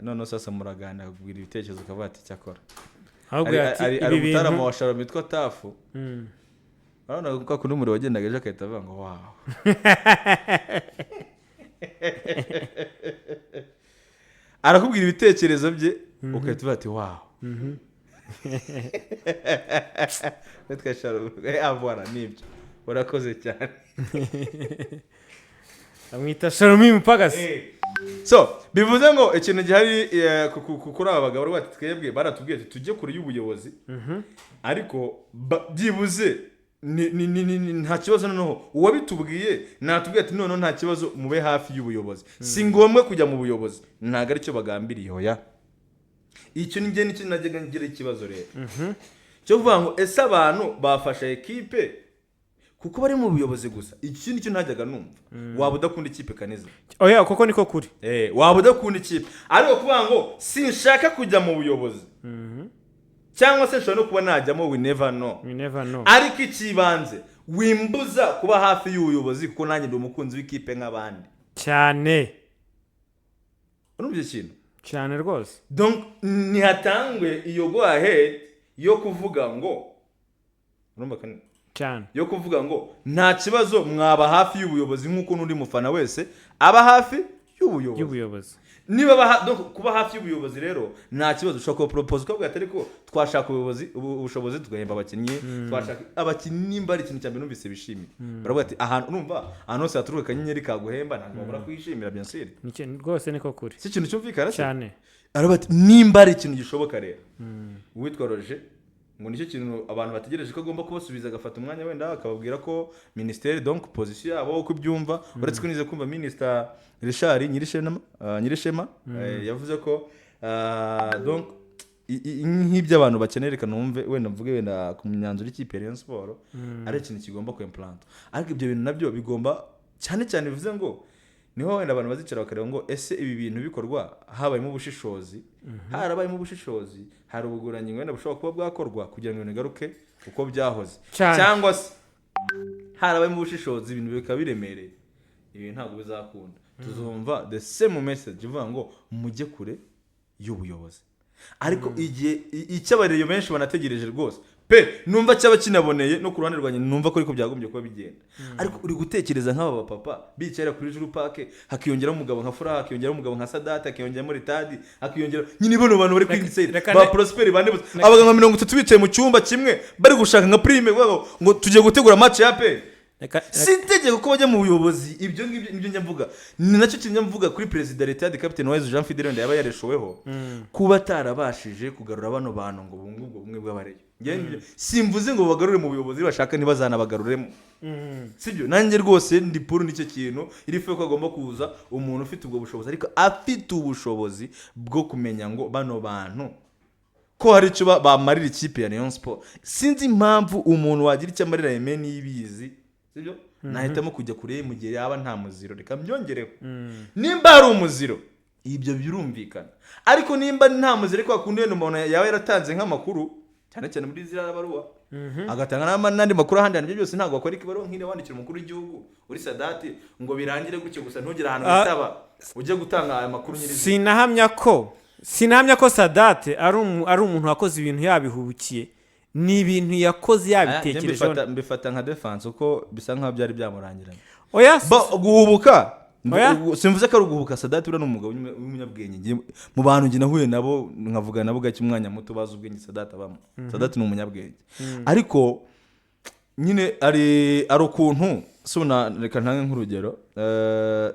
Noneho sasa muraganira, akakubwira ibitekerezo, ukavuga ati cyakora Ahubwo ati hari ibi umutaramu bintu wa Shalom witwa Tafu. Urabona ko kundi umuriro wagendaga ejo, agahita avuga ngo wow. Arakubwira ibitekerezo bye, ugahita uvuga ati wow. Witwa Shalom, avura nibyo, urakoze cyane. Amwita Shalomi Mupagasi. So bivuze ngo ikintu gihari kuri aba bagabo bati twebwe baratubwiye ati tujye kure y'ubuyobozi, ariko byibuze nta kibazo. Noneho uwabitubwiye natubwiye ati noneho nta kibazo, mube hafi y'ubuyobozi, si ngombwa kujya mu buyobozi, ntabwo aricyo bagambiriye. Hoya, icyo ni njye nicyo najyaga ngira ikibazo rero cyo kuvuga ngo ese abantu bafasha ekipe kuko bari mu buyobozi gusa? Iki nicyo ntajyaga numva. Waba udakunda ikipe kaniza. Oya, kuko niko kuri. Waba udakunda ikipe, ariko kuvuga ngo sinshaka kujya mu buyobozi, cyangwa se nshobora no kuba najyamo, we never know. We never know. Ariko ikibanze wimbuza kuba hafi y'ubuyobozi, kuko nanjye ndi umukunzi w'ikipe nk'abandi. Cyane. Urumva icyo kintu? Cyane rwose. Donc ntihatangwe iyo go ahead yo kuvuga ngo, urumva kandi, Cyane. yo kuvuga ngo nta kibazo, mwaba hafi y'ubuyobozi nk'uko n'undi mufana wese aba hafi y'ubuyobozi. Y'ubuyobozi. Niba donc kuba hafi y'ubuyobozi rero nta kibazo, ushobora kuba propose ukavuga ati ariko twashaka ubuyobozi, ubushobozi tugahemba abakinnyi, twashaka abakinnyi. Nimba ari ikintu cya mbere numvise bishimiye, baravuga ati ahantu, urumva, ahantu hose haturuka akanyenyeri kaguhemba ntabwo babura kuyishimira, bien sûr. Rwose niko kuri. Si ikintu cyumvikana se? Cyane. Aravuga ati nimba ari ikintu gishoboka rero, uwitwa Roger ngo nicyo kintu abantu bategereje ko agomba kubasubiza, agafata umwanya wenda akababwira ko minisiteri, donc position yabo uko ibyumva, uretse ko nize kumva minisita Richard Nyirishema, Nyirishema yavuze ko donc nk'ibyo abantu bakeneye, reka numve wenda mvuge wenda ku myanzuro y'ikipe ya Rayon Sport, ari ikintu kigomba kwimplanta, ariko ibyo bintu nabyo bigomba cyane cyane, bivuze ngo niho wenda abantu bazicara bakareba ngo ese ibi bintu bikorwa habayemo ubushishozi, harabayemo ubushishozi, hari ubugurangingo wenda bushobora kuba bwakorwa kugira ngo ibintu bigaruke uko byahoze, Cyane. cyangwa se harabayemo ubushishozi ibintu bikaba biremereye, ibi ntabwo bizakunda, tuzumva the same message ivuga ngo mujye kure y'ubuyobozi. Ariko igihe icyo abareyo benshi banategereje rwose pe, numva cyaba kinaboneye no ku ruhande rwanjye, numva ko ariko byagombye kuba bigenda. Ariko uri gutekereza nk'aba bapapa bicara kuri Juru Park, hakiyongeraho umugabo nka Furaha, hakiyongeraho umugabo nka Sadate, hakiyongeramo Ritadi, hakiyongera nyine bano bantu bari kwiga inside ba Prosper bande bose, abagabo nka 30 bicaye mu cyumba kimwe bari gushaka nka prime ngo tugiye gutegura match ya pe. Si itegeko ko bajya mu buyobozi, ibyo ngibyo nibyo njya mvuga, ni nacyo kintu njya mvuga kuri perezida leta ya Captain Wise Jean Fidele wenda yaba yareshoweho kuba atarabashije kugarura bano bantu ngo bunge ubwo bumwe bw'abareyo. Njye simvuze ngo bagarure mu buyobozi, bashaka ntibazanabagaruremo, sibyo? Nanjye rwose ndi pour nicyo kintu iri ko agomba kuza umuntu ufite ubwo bushobozi, ariko afite ubushobozi bwo kumenya ngo bano bantu ko hari icyo bamarira ikipe ya Rayon Sport. Sinzi impamvu umuntu wagira icyo amarira Aime Niyibizi, sibyo? Nahitamo kujya kure mu gihe yaba nta muziro, reka mbyongereho. Nimba hari umuziro ibyo birumvikana, ariko nimba nta muziro, ariko hakundi wenda umuntu yaba yaratanze nk'amakuru, cyane cyane muri ziriya baruwa, agatanga n'andi makuru ahandi hantu, ibyo byose ntabwo wakora ikibaruwa nk'iriya wandikira umukuru w'igihugu uri Sadati ngo birangire gutyo gusa, ntugire ahantu witaba ujye gutanga aya makuru nyirizina. Sinahamya ko Sadate ari umuntu wakoze ibintu yabihubukiye, ni ibintu yakoze Aya, njye yabitekerejeho. mbifata nka defense uko bisa nkaho byari byamurangiranye. Oya. Guhubuka. Oya. Simvuze ko ari uguhubuka. Sadati uriya ni umugabo w'umunyabwenge. Mu bantu njye nahuye nabo nkavuga nabo gake umwanya muto bazi ubwenge Sadati abamo, Sadati ni umunyabwenge, ariko nyine ari ukuntu suna, reka ntange nk'urugero,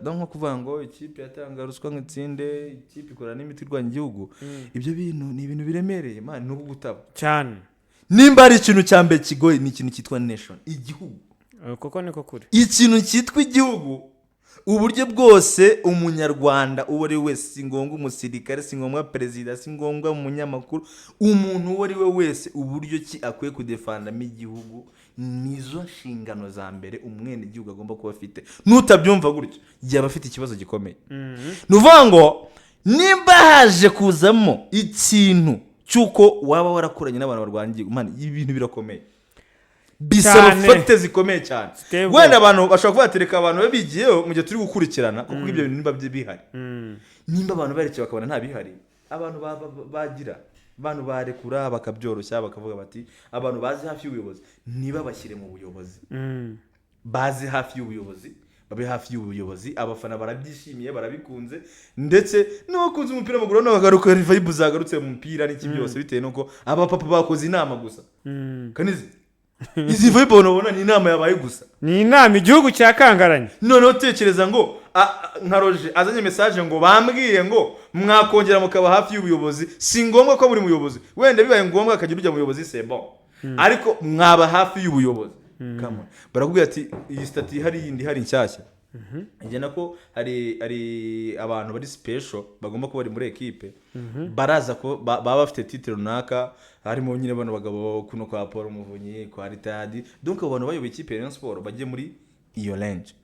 nko kuvuga ngo ikipe yatanga ruswa nk'itsinde, ikipe ikora n'imiti irwanya igihugu, ibyo bintu ni ibintu biremereye man, ni ugutaba. Cyane. Nimba hari ikintu cya mbere kigoye, ni ikintu cyitwa nation, igihugu. Kuko niko kuri. Ikintu cyitwa igihugu. Uburyo bwose umunyarwanda uwo ari we wese, si ngombwa umusirikare, si ngombwa perezida, si ngombwa umunyamakuru, umuntu uwo ari we wese, uburyo ki akwiye kudefandamo igihugu, nizo nshingano za mbere umwenegihugu agomba kuba afite. Nutabyumva gutyo, yaba afite ikibazo gikomeye. Ni ukuvuga ngo nimba haje kuzamo ikintu cy'uko waba warakoranye n'abantu barwanya igihugu, man, ibi bintu birakomeye, bisaba Cyane. facts zikomeye cyane. Ziteye ubwoba. Wenda abantu bashobora kuba batereka abantu babigiyeho mu gihe turi gukurikirana, kuko ibyo bintu niba bihari, nimba abantu barekeye bakabona nta bihari, abantu bagira abantu barekura bakabyoroshya, bakavuga bati abantu bazi hafi y'ubuyobozi ntibabashyire mu buyobozi, bazi hafi y'ubuyobozi babe hafi y'ubuyobozi. Abafana barabyishimiye, barabikunze, ndetse n'abakunze umupira w'amaguru nabo bagaruka, vibe zagarutse mu mupira n'iki byose, bitewe n'uko abapapa bakoze inama gusa. Kanizi, izi vibe ubona ni inama yabaye gusa. Ni inama, igihugu cyakangaranye. Noneho tekereza ngo nka Roger azanye message ngo bambwiye ngo mwakongera mukaba hafi y'ubuyobozi, si ngombwa ko buri muyobozi, wenda bibaye ngombwa akagira ujya mu buyobozi, c'est bon, ariko mwaba hafi y'ubuyobozi. Come on. Barakubwira ati iyi statut ihari yindi ihari nshyashya igena ko hari abantu bari special bagomba kuba bari muri ekipe, baraza ko baba bafite titre runaka, harimo nyine bano bagabo kuno kwa Paul Muvunyi, kwa Ritadi. Donc abo bantu bayoboye ikipe ya Rayon Sport bajye muri iyo range,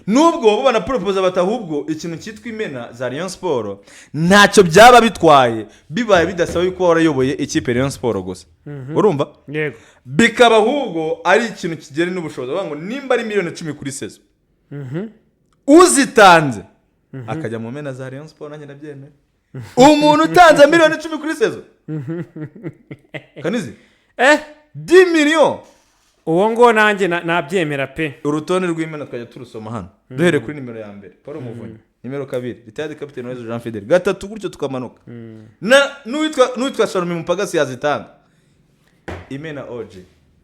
nubwo bo banaporopoza bati ahubwo ikintu cyitwa imena za Rayon Sport ntacyo byaba bitwaye, bibaye bidasaba yuko warayoboye ikipe ya Rayon Sport gusa, urumva? Yego. Bikaba ahubwo ari ikintu kigera n'ubushobozi, bavuga ngo nimba ari miliyoni 10 kuri saison, uzitanze akajya mu mena za Rayon Sport, nanjye ndabyemera. Umuntu utanze miliyoni 10 kuri saison, Kanizi, 10 millions. Uwo ngo nanjye nabyemera pe. Urutonde rw'imena twajya turusoma hano, duhereye kuri nimero ya mbere Paul Muvunyi, nimero 2 retired captain Uwayezu Jean Fidel, gatatu gutyo tukamanuka, na n'uwitwa Salome Mupagasi yazitanga, imena OG.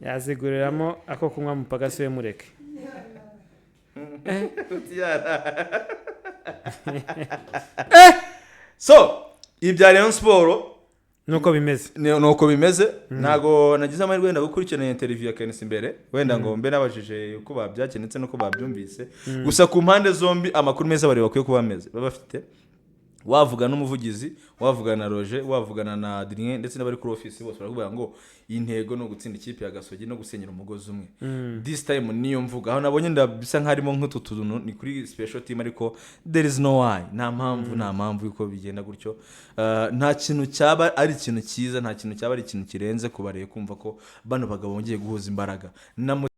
Yaziguriramo ako kunywa, mupagasi we mureke. So ibya Rayon Sport nuko bimeze. Ni uko bimeze. Ntago nagize amahirwe wenda gukurikirana interview ya Kenisi imbere, wenda ngo mbe nabajije uko babyakiriye ndetse n'uko babyumvise. Gusa ku mpande zombi amakuru meza bari bakwiye kuba bameze baba bafite, wavuga n'umuvugizi, wavugana na Roger, wavugana na Adrien ndetse n'abari kuri office bose, barakubwira ngo intego ni ugutsinda ikipe ya Gasogi no gusenyera umugozi umwe. This time niyo mvuga aho nabonye nda bisa nk'harimo nk'utu tuntu ni kuri special team, ariko there is no why, nta mpamvu, nta mpamvu yuko bigenda gutyo. Nta kintu cyaba ari ikintu cyiza, nta kintu cyaba ari ikintu kirenze kubareye kumva ko bano bagabo bongeye guhuza imbaraga na